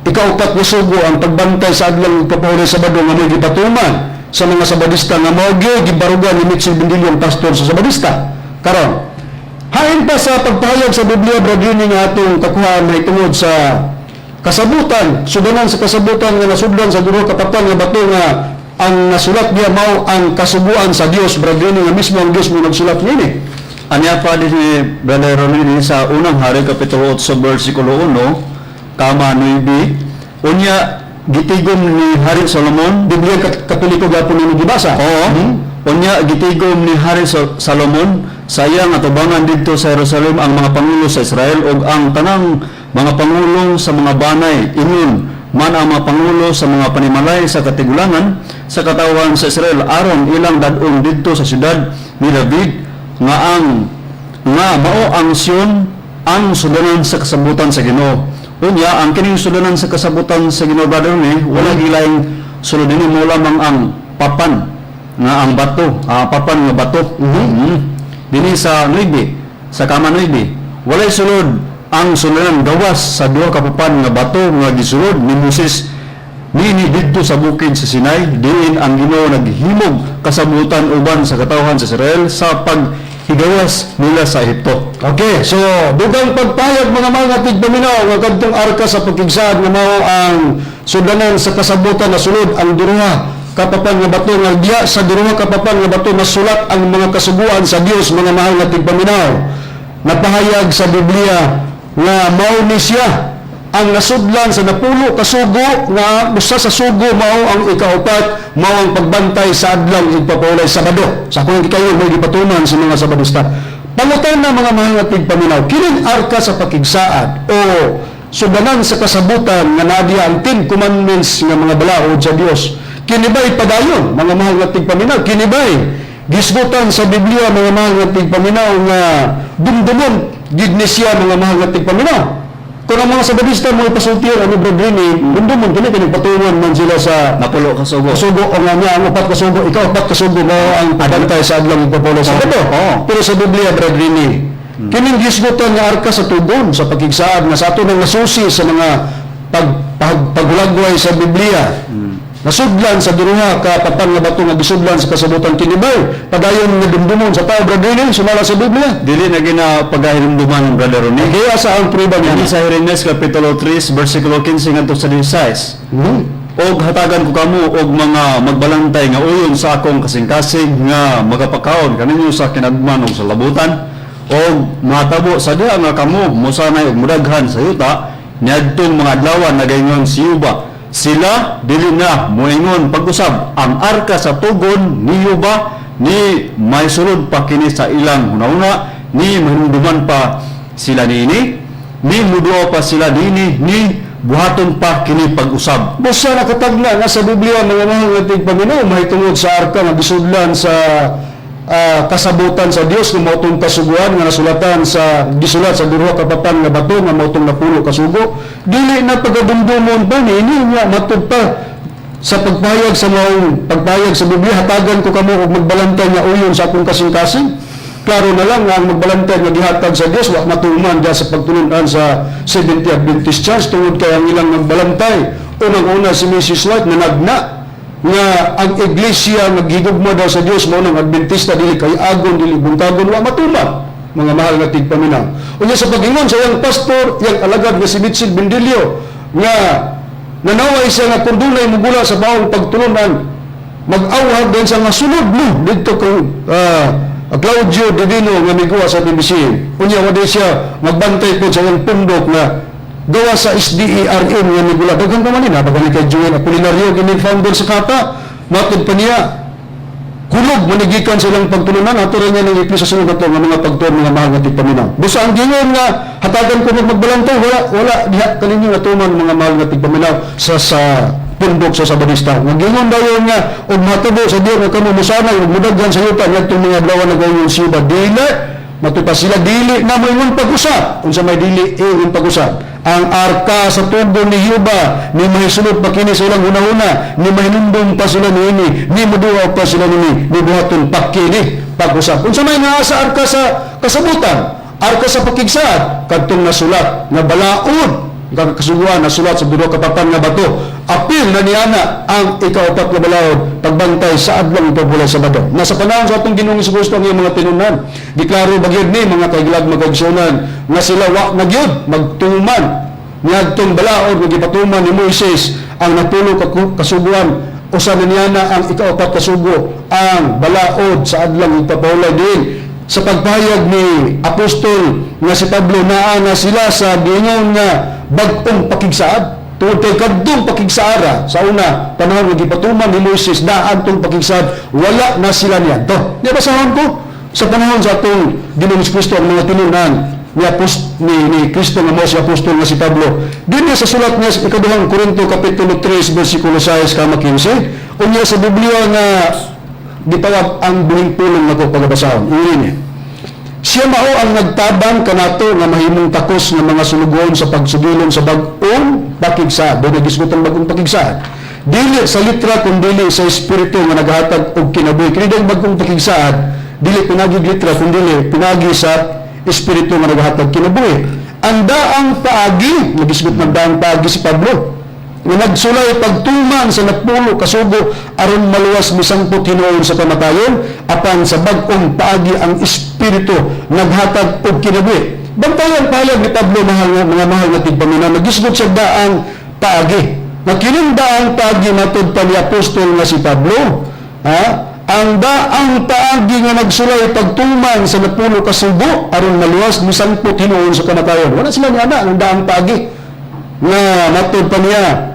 ikaupat nga sugo, ang pagbantay sa adlaw pagpapahuli sa Sabado, nga may gipatuman sa mga Sabadista nga mao gyud gibarugan ni Mitchell Bendillo, ang pastor sa Sabadista karon. Hain pa sa pagpahayag sa Biblia, Brad Rene, nga atong kakuhaan mahitungod sa kasabutan, sudlanan sa kasabutan nga nasudlan sa duha ka papan nga bato nga ang nasulat niya mao ang kasuguan sa Dios, Brad Rene, nga mismo ang Dios mo nagsulat niini. Anya pa din ni Brother Ronnie din sa Unang Hari kapitulo 8 versikulo 1 kama 9, "Unya gitigom ni Hari Solomon." Biblia Katoliko gapon nimo gibasa. Oo. "Unya gitigom ni Hari Salomon sa iyang atubangan didto sa Jerusalem ang mga pangulo sa Israel ug ang tanang mga pangulo sa mga banay, ingon man ang mga pangulo sa mga panimalay sa katigulangan sa katawhan sa Israel, aron ilang dad-on didto sa syudad ni David nga ang nga mao ang Sion, ang sudlanan sa kasabutan sa Ginoo." Unya ang kining sudlanan sa kasabutan sa Ginoo, Brother, ni wala gilaing sulod dinhi, mo lamang ang papan nga ang bato, papan nga bato. Dinhi sa 9, sa kama 9, walay sulod ang sulanan gawas sa duha ka papan nga bato nga gisulod ni Moses niini didto sa bukid sa Sinai, diin ang Ginoo naghimog kasabutan uban sa katawhan sa Israel sa paghigawas nila sa Ehipto. Okay, so dugang pagpayag, mga mga tigpaminaw, nga kadtong arka sa pakigsaad nga mao ang sudanan sa kasabutan na sulod ang duha kapapan nga bato, nga diya sa duha kapapan nga bato nasulat ang mga kasuguan sa Dios, mga mahal nga tigpaminaw. Napahayag sa Biblia nga mao ni siya ang nasudlan sa 10 kasugo, nga usa sa sugo mao ang ikaupat, mao ang pagbantay sa adlaw igpapawalay, Sabado. Sa akong gikayon, may gipatuman sa mga Sabadista. Pangutana, mga mahal nga tigpaminaw, kining arka sa pakigsaad o sudanan sa kasabutan nga naadiya ang Ten Commandments nga mga balaod sa Dios, kini ba'y padayon, mga mahal nga tigpaminaw? Kini ba'y gisgutan sa Biblia, mga mahal nga tigpaminaw, nga dumdumon gid ni siya, mga mahal nga tigpaminaw? Kung ang mga Sabadista mo ipasulti ano, Brad Rini, dumdumon kini kini patungan man sila sa 10 kasugo. Kasugo o nga niya ang upat kasugo, ikaw upat kasugo mo ang pagbantay sa adlaw igpapawalay sa Sabado. Pero sa Biblia, Brad Rini, kining gisgutan nga arka sa tugon sa pakigsaad nga sa ato nang nasusi sa mga paghulagway sa Biblia, nasudlan sa duha ka papan nga bato nga gisudlan sa kasabutan, kini ba'y padayon nga dumdumon sa tao, Brad Rini, sumala sa Biblia? Dili na gina pagahirumduman, Brother Ronnie. Kaya sa ang prueba niya? Dinhi sa Jeremias kapitulo 3 versikulo 15 ngadto sa 16. Og hatagan ko kamo og mga magbalantay nga uyon sa akong kasing-kasing nga magapakaon kaninyo sa kinadman ug sa labutan, og matabo sa diha nga kamo mosanay og mudaghan sa yuta niadtong mga adlawan, nagaingon si Yuba, sila dili na moingon pag-usab, "Ang arka sa tugon ni Yuba," ni may sulod pa kini sa ilang hunahuna, ni mahinumduman pa sila niini, ni muduaw pa sila niini, ni buhaton pa kini pag-usab. Busa nakatagna nga sa Biblia, mga mahal nga tigpaminaw, mahitungod sa arka nga gisudlan sa kasabutan sa Dios nga mao tong kasuguan nga nasulatan sa gisulat sa duha ka papan nga bato nga mao tong 10 kasugo, dili na pagadumdumon pa niini nga matud pa sa pagpahayag sa maong pagpahayag sa Biblia, "Hatagan ko kamo og magbalantay nga uyon sa akong kasing-kasing." Klaro na lang nga ang magbalantay nga gihatag sa Dios wa matuman diya sa pagtulunan sa Seventh Adventist Church, tungod kay ang ilang magbalantay, unang-una si Mrs. White, nanagna nga ang iglesia naghigugma daw sa Dios mao ng Adventista, dili kay agon, dili buntagon, wa matuman, mga mahal nga tigpaminaw. Unya sa pag-ingon sa iyang pastor, iyang alagad nga si Mitchell Bendilio, nga nanaway siya nga kung dunay mugula sa maong pagtulunan, mag-awhag din siya nga sulod mo didto kung Claudio Divino nga miguwa sa PBC. Unya wa siya magbantay po sa iyang pundok nga gawa sa SDARM nga migula. Daghan pa man ni napagani kay Joel Apolinario, kini founder sa Kapa. Matod pa niya, kulog manigikan silang pagtulunan. Ato rin niya ng iglesia sunod ato nga mga pagtuon, mga mahal nga tigpaminaw. Busa ang gingon nga hatagan ko magbalantay, wala wala diha kaninyo natuman, mga mahal nga tigpaminaw, sa pundok sa Sabadista. Nga gingon dayon nga og matabo sa Dios nga kamo mosanay ug mudaghan sa yuta ngadtong mga adlaw nagayon siya, dili matupa sila, dili na moingon pag-usab. Unsa may dili ingon pag-usab? Ang arka sa tugon ni Yuba, ni mahisulod pa kini sa ilang hunahuna, ni mahinumdum pa sila niini, ni muduaw pa sila niini, ni buhaton pa kini pag-usab. Unsa may naa sa arka sa kasabutan, arka sa pakigsaad? Kadtong nasulat nga balaod nga kasuguan, nasulat sa duha ka papan nga bato. Apil na niana ang ikaupat nga balaod, pagbantay sa adlaw ipabulay, Sabado. Nasa panahon sa atong Ginoong Kristo ang iyang mga tinunan, giklaro ba gyud ni, mga kaiglag, magaigsunan, nga sila wa na gyud magtuman niadtong balaod nga gipatuman ni Moises, ang 10 ka kasuguan? Usa na niana ang ikaupat kasugo, ang balaod sa adlaw ipapahulay, din sa pagpahayag ni apostol nga si Pablo naa na sila sa giingon nga bag-ong pakigsaad, tungod kay kadtong pakigsaara sa una panahon nga gipatuman ni Moises, daan tong pakigsaad, wala na sila niadto. Di basahon ko sa panahon sa atong Ginoong Kristo ang mga tinunan ni Kristo nga mao si apostol nga si Pablo din niya sa sulat niya sa ikaduhang Korinto kapitulo 3 versikulo 6 kama 15. Unya sa Biblia nga gitawag ang Buhing Pulong nako pagabasahon. Uri niya. Siya mao ang nagtabang kanato nga mahimong takos nga mga sulugoon sa pagsugilon sa bag-ong pakigsaad. Doon nagisgutan bag-ong pakigsaad. Dili sa litra kun dili sa espiritu nga naghatag og kinabuhi. Kini daw bag-ong pakigsaad. Dili pinagi litra kundi pinagi sa Espiritu nga naghatag kinabuhi. Ang daang paagi, nagisgot ng daang paagi si Pablo, nga nagsulay pagtuman sa napulo kasugo aron maluwas misangpot hinuon sa kamatayon, apan sa bag-ong paagi ang Espiritu naghatag og kinabuhi. Bantayan payag ni Pablo, mahal nga mga mahal nga tigpaminaw, nagisgot siya daang paagi. Na kining daang paagi, matud pa ni apostol nga si Pablo, ha? Ang daang paagi nga nagsulay pagtuman sa napulo kasugo aron maluwas misangpot hinuon sa kamatayon. Wala sila ni ana ng daang paagi nga matud pa niya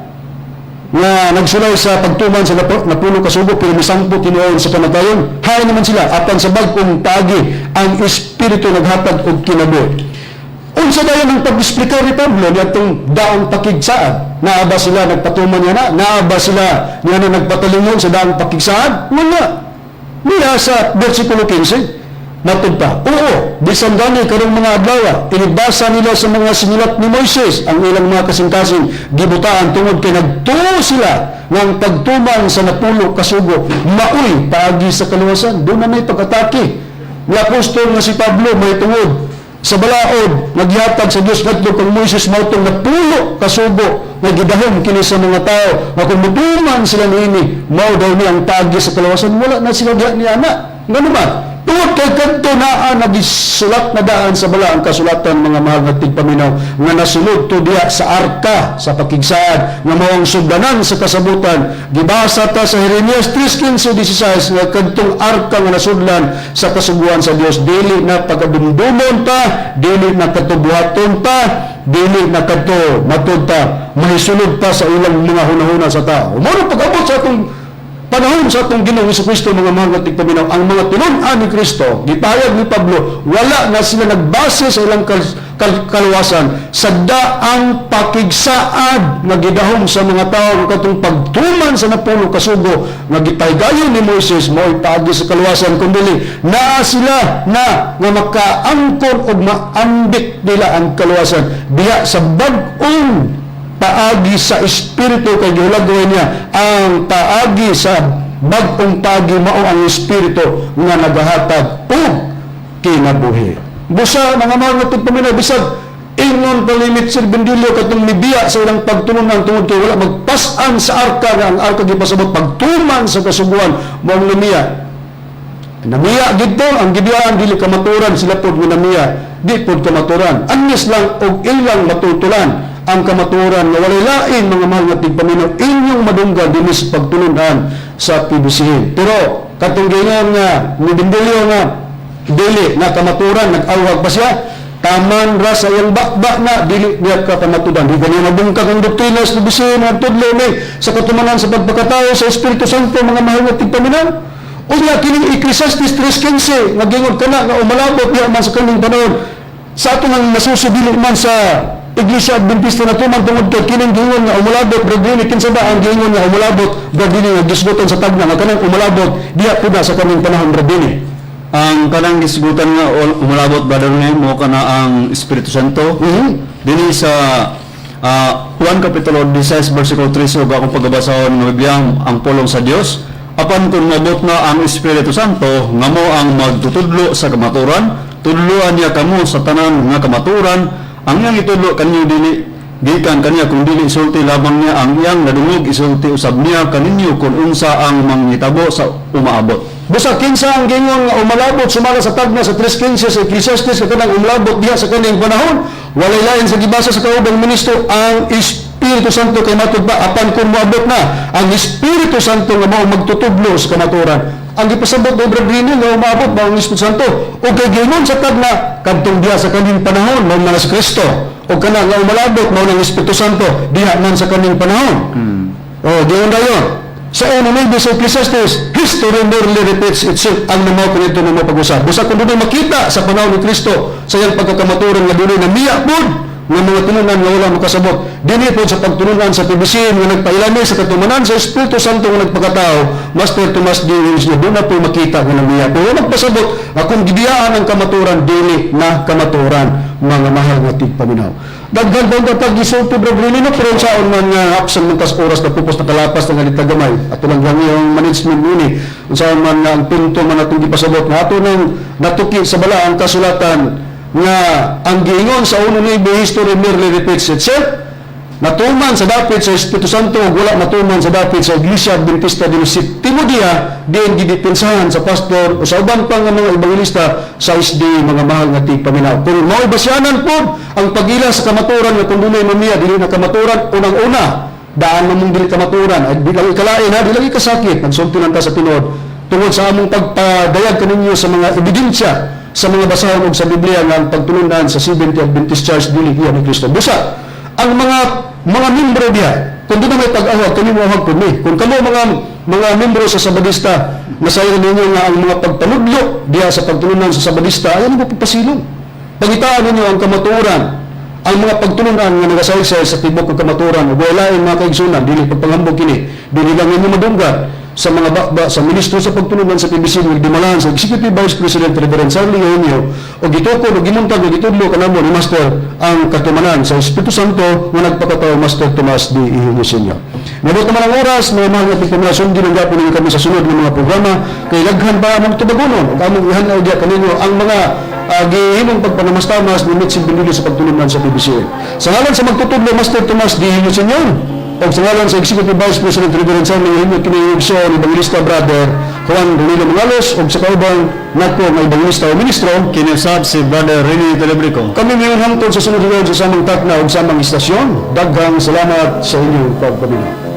nga nagsulay sa pagtuman sa napulo kasugo pero misangpot hinuon sa kamatayon. Hay naman sila, apan sa bag-ong paagi ang Espiritu naghatag og kinabuhi. Unsa dayon ang pag-explicar ni Pablo niadtong daang pakigsaad? Naa ba sila nagpatuman niya na? Naa ba sila niya na nagpatalingon sa daang pakigsaad? Wala. Niya sa versikulo 15, matud pa, oo, bisan gani karong mga adlaw, inibasa nila sa mga sinulat ni Moises ang ilang mga kasing-kasing gibutaan tungod kay nagtuo sila ng pagtuman sa napulo kasugo maoy paagi sa kaluwasan. Doon na may pag-atake ni apostol nga si Pablo may tungod sa balaod nagyatag sa Dios ngadto kang Moises, mao tong napulo kasugo nga gidahom kini sa mga tao nga kung mutuman sila niini, mao daw ni ang paagi sa kaluwasan. Wala na sila diha ni ana. Ngano ba? Tungod kay kadto naa nagisulat na daan sa balaang kasulatan, mga mahal nga tigpaminaw, nga nasulod to diha sa arka sa pakigsaad nga mao ang sugdanan sa kasabutan. Gibasa ta sa Jeremias 3:15-16 nga kadtong arka nga nasudlan sa kasuguan sa Dios dili na pagkadumdumon ta, dili na katubuhaton ta, dili na kadto matud ta mahisulod pa sa ilang mga hunahuna sa tao. Mao pag-abot sa atong panahon sa atong Ginoong Kristo, mga mahal nga tigpaminaw, ang mga tinun-an ni Kristo, gipahayag ni Pablo, wala na sila nagbase sa ilang kaluwasan sa daang pakigsaad nga gidahom sa mga tao nga katong pagtuman sa napulo kasugo nga gipahigayon ni Moises mao'y paagi sa kaluwasan, kundi naa sila na nga makaangkon og maambit nila ang kaluwasan diha sa bag-ong paagi sa Espiritu, kay gihulagway niya ang paagi sa bag-ong paagi mao ang Espiritu nga nagahatag og kinabuhi. Busa, mga mahal nga tigpaminaw, bisag ingon palimit Sir Bendilio katong mibiya sa ilang pagtulunan tungod kay wala magpas-an sa arka, nga ang arka gipasabot pagtuman sa kasuguan, mao ang namiya. Namiya gidto ang gibiyaan dili kamaturan, sila pod nga namiya di pod kamaturan. Unless lang og ilang matutulan ang kamaturan nga walay lain, mga mahal nga tigpaminaw, inyong madunggan dinhi sa pagtulunan sa PBCM. Pero katong giingon nga ni Bendilio nga dili na kamaturan, nag-awhag pa siya, taman ra sa iyang bakba na dili niya kakamaturan. Di kaniya mabungkag ang doktrina sa PBCM nga tudlo ni sa katumanan sa pagpakatao sa Espiritu Santo, mga mahal nga tigpaminaw. Unya kining Ecclesiastes 3:15 nga gingon kana nga umalabot diha man sa kaning panahon sa ato nang nasusubili man sa Iglesia Adventista na tuman tungod kay kining gingon nga umalabot, Brad, kinsa ba ang gingon nga umalabot, Brad, nga gisgutan sa tagna nga kanang umalabot diha pud na sa kaning panahon, Brad? Ang kanang gisgutan nga umalabot, Brother Rene, mo kana ang Espiritu Santo. Dinhi sa Juan Kapitulo 16 versikulo 3 ug akong pagabasahon nga Biblia ang pulong sa Dios. Apan kung mabot na ang Espiritu Santo nga mo ang magtutudlo sa kamaturan, tudloan niya kamo sa tanan nga kamaturan. Ang iyang itudlo kanyo dili gikan kaniya kung dili isulti lamang niya ang iyang nadungog, isulti usab niya kaninyo kung unsa ang manghitabo sa umaabot. Busa kinsa ang gingon nga umalabot sumala sa tagna sa 3:15 sa Ecclesiastes nga kanang umalabot diha sa kaning panahon? Walay lain sa gibasa sa kaubang ministro, ang Espiritu Santo, kay matud ba, apan kung moabot na ang Espiritu Santo nga mao magtutudlo sa kamaturan. Ang gipasabot ni Brad Rini nga umaabot mao ang Espiritu Santo ug kay gingon sa tagna kadtong diha sa kaning panahon mao man si Kristo ug kana nga umalabot mao ng Espiritu Santo diha man sa kaning panahon. Oh, giingon dayon. Sa NMAB sa Ecclesiastes, history merely repeats itself, ang namaw kanito na pag-usab. Busa kung dunay makita sa panahon ni Kristo sa iyang pagkakamaturan nga dunay namiya pod nga nga mga tinunan nga wala makasabot. Dinhi po sa pagtulunan sa PBCM nga nagpailami sa katumanan sa Espiritu Santo nga nagpakatao, Master Tomas D. Eugenio, doon na po makita nga namiya. Pero magpasabot, akong gibiyaan ang kamaturan, dili na kamaturan, mga mahal nga tigpaminaw. Daghan bang kapag gisulti, Bro Brini, no, pero saon man nga hapsan man tas oras na pupos na kalapas na nga gamay. Ato lang lang yung management nuni. Unsaon man nga ang punto man atong gipasabot nga ato nang natuki sa balaang kasulatan nga ang giingon sa uno ni history merely repeats itself. Natuman sa dapit sa Espiritu Santo ug wala natuman sa dapit sa Iglesia Adventista de los Septimo Dia, diin gidepensahan sa pastor o sa uban pa nga mga ebanghelista sa SDA, mga mahal nga tigpaminaw. Kung mao'y basyanan po ang pagila sa kamaturan nga kung dunay mamiya dili na kamaturan, unang-una daan mo mong dili kamaturan ay di lang ikalain ha, di lang ikasakit, nagsulti lang ta sa tinuod tungod sa among pagpadayag kaninyo sa mga ebidensya sa mga basahon og sa Biblia nga ang pagtulunan sa Seventh Adventist Church dili iya ni Kristo. Busa ang mga membro diha, kung doon na may pag-ahag, kami mo ahag po mi. Kung kamo mga membro sa Sabadista, nasayran ninyo nga ang mga pagpanudlo diha sa pagtulunan sa Sabadista, ayaw mo pagpasilong. Pangitaan ninyo ang kamaturan, ang mga pagtulunan nga nagasaysay sa tibok ng kamaturan, ug walain, mga kaigsunan, dili pagpanghambog kini, dili lang ninyo madunggan sa mga bakba sa ministro sa pagtulunan sa PBC ng dimalahan sa Executive Vice President Reverend Charlie Eugenio o gitukod o gimuntag o gitudlo kanamo ni Master ang katumanan sa Espiritu Santo nga nagpakatao, Master Tomas D. Eugenio Senior. Nabot naman ang oras, mga mahal nga tigpaminaw, sundin ang gapon ninyo kami sa sunod ng mga programa kay daghan pa among tubagonon ug among ihanaw diya kaninyo ang mga gihimong pagpanamastamas ni Mitzi Binili sa pagtulunan sa PBC. Sa ngalan sa magtutudlo, Master Tomas D. Eugenio Senior, ug sa ngalan sa Executive Vice President Reverend Charlie Eugenio, kini igsoon Evangelista Brother Juan Rolilo Mangalos ug sa kaubang nako nga Evangelista o ministro, Kini usab si Brother Rene Telebrico. Kami ngayon hangtod sa sunod sa samang takna ug samang istasyon. Daghang salamat sa inyong pagpaminaw.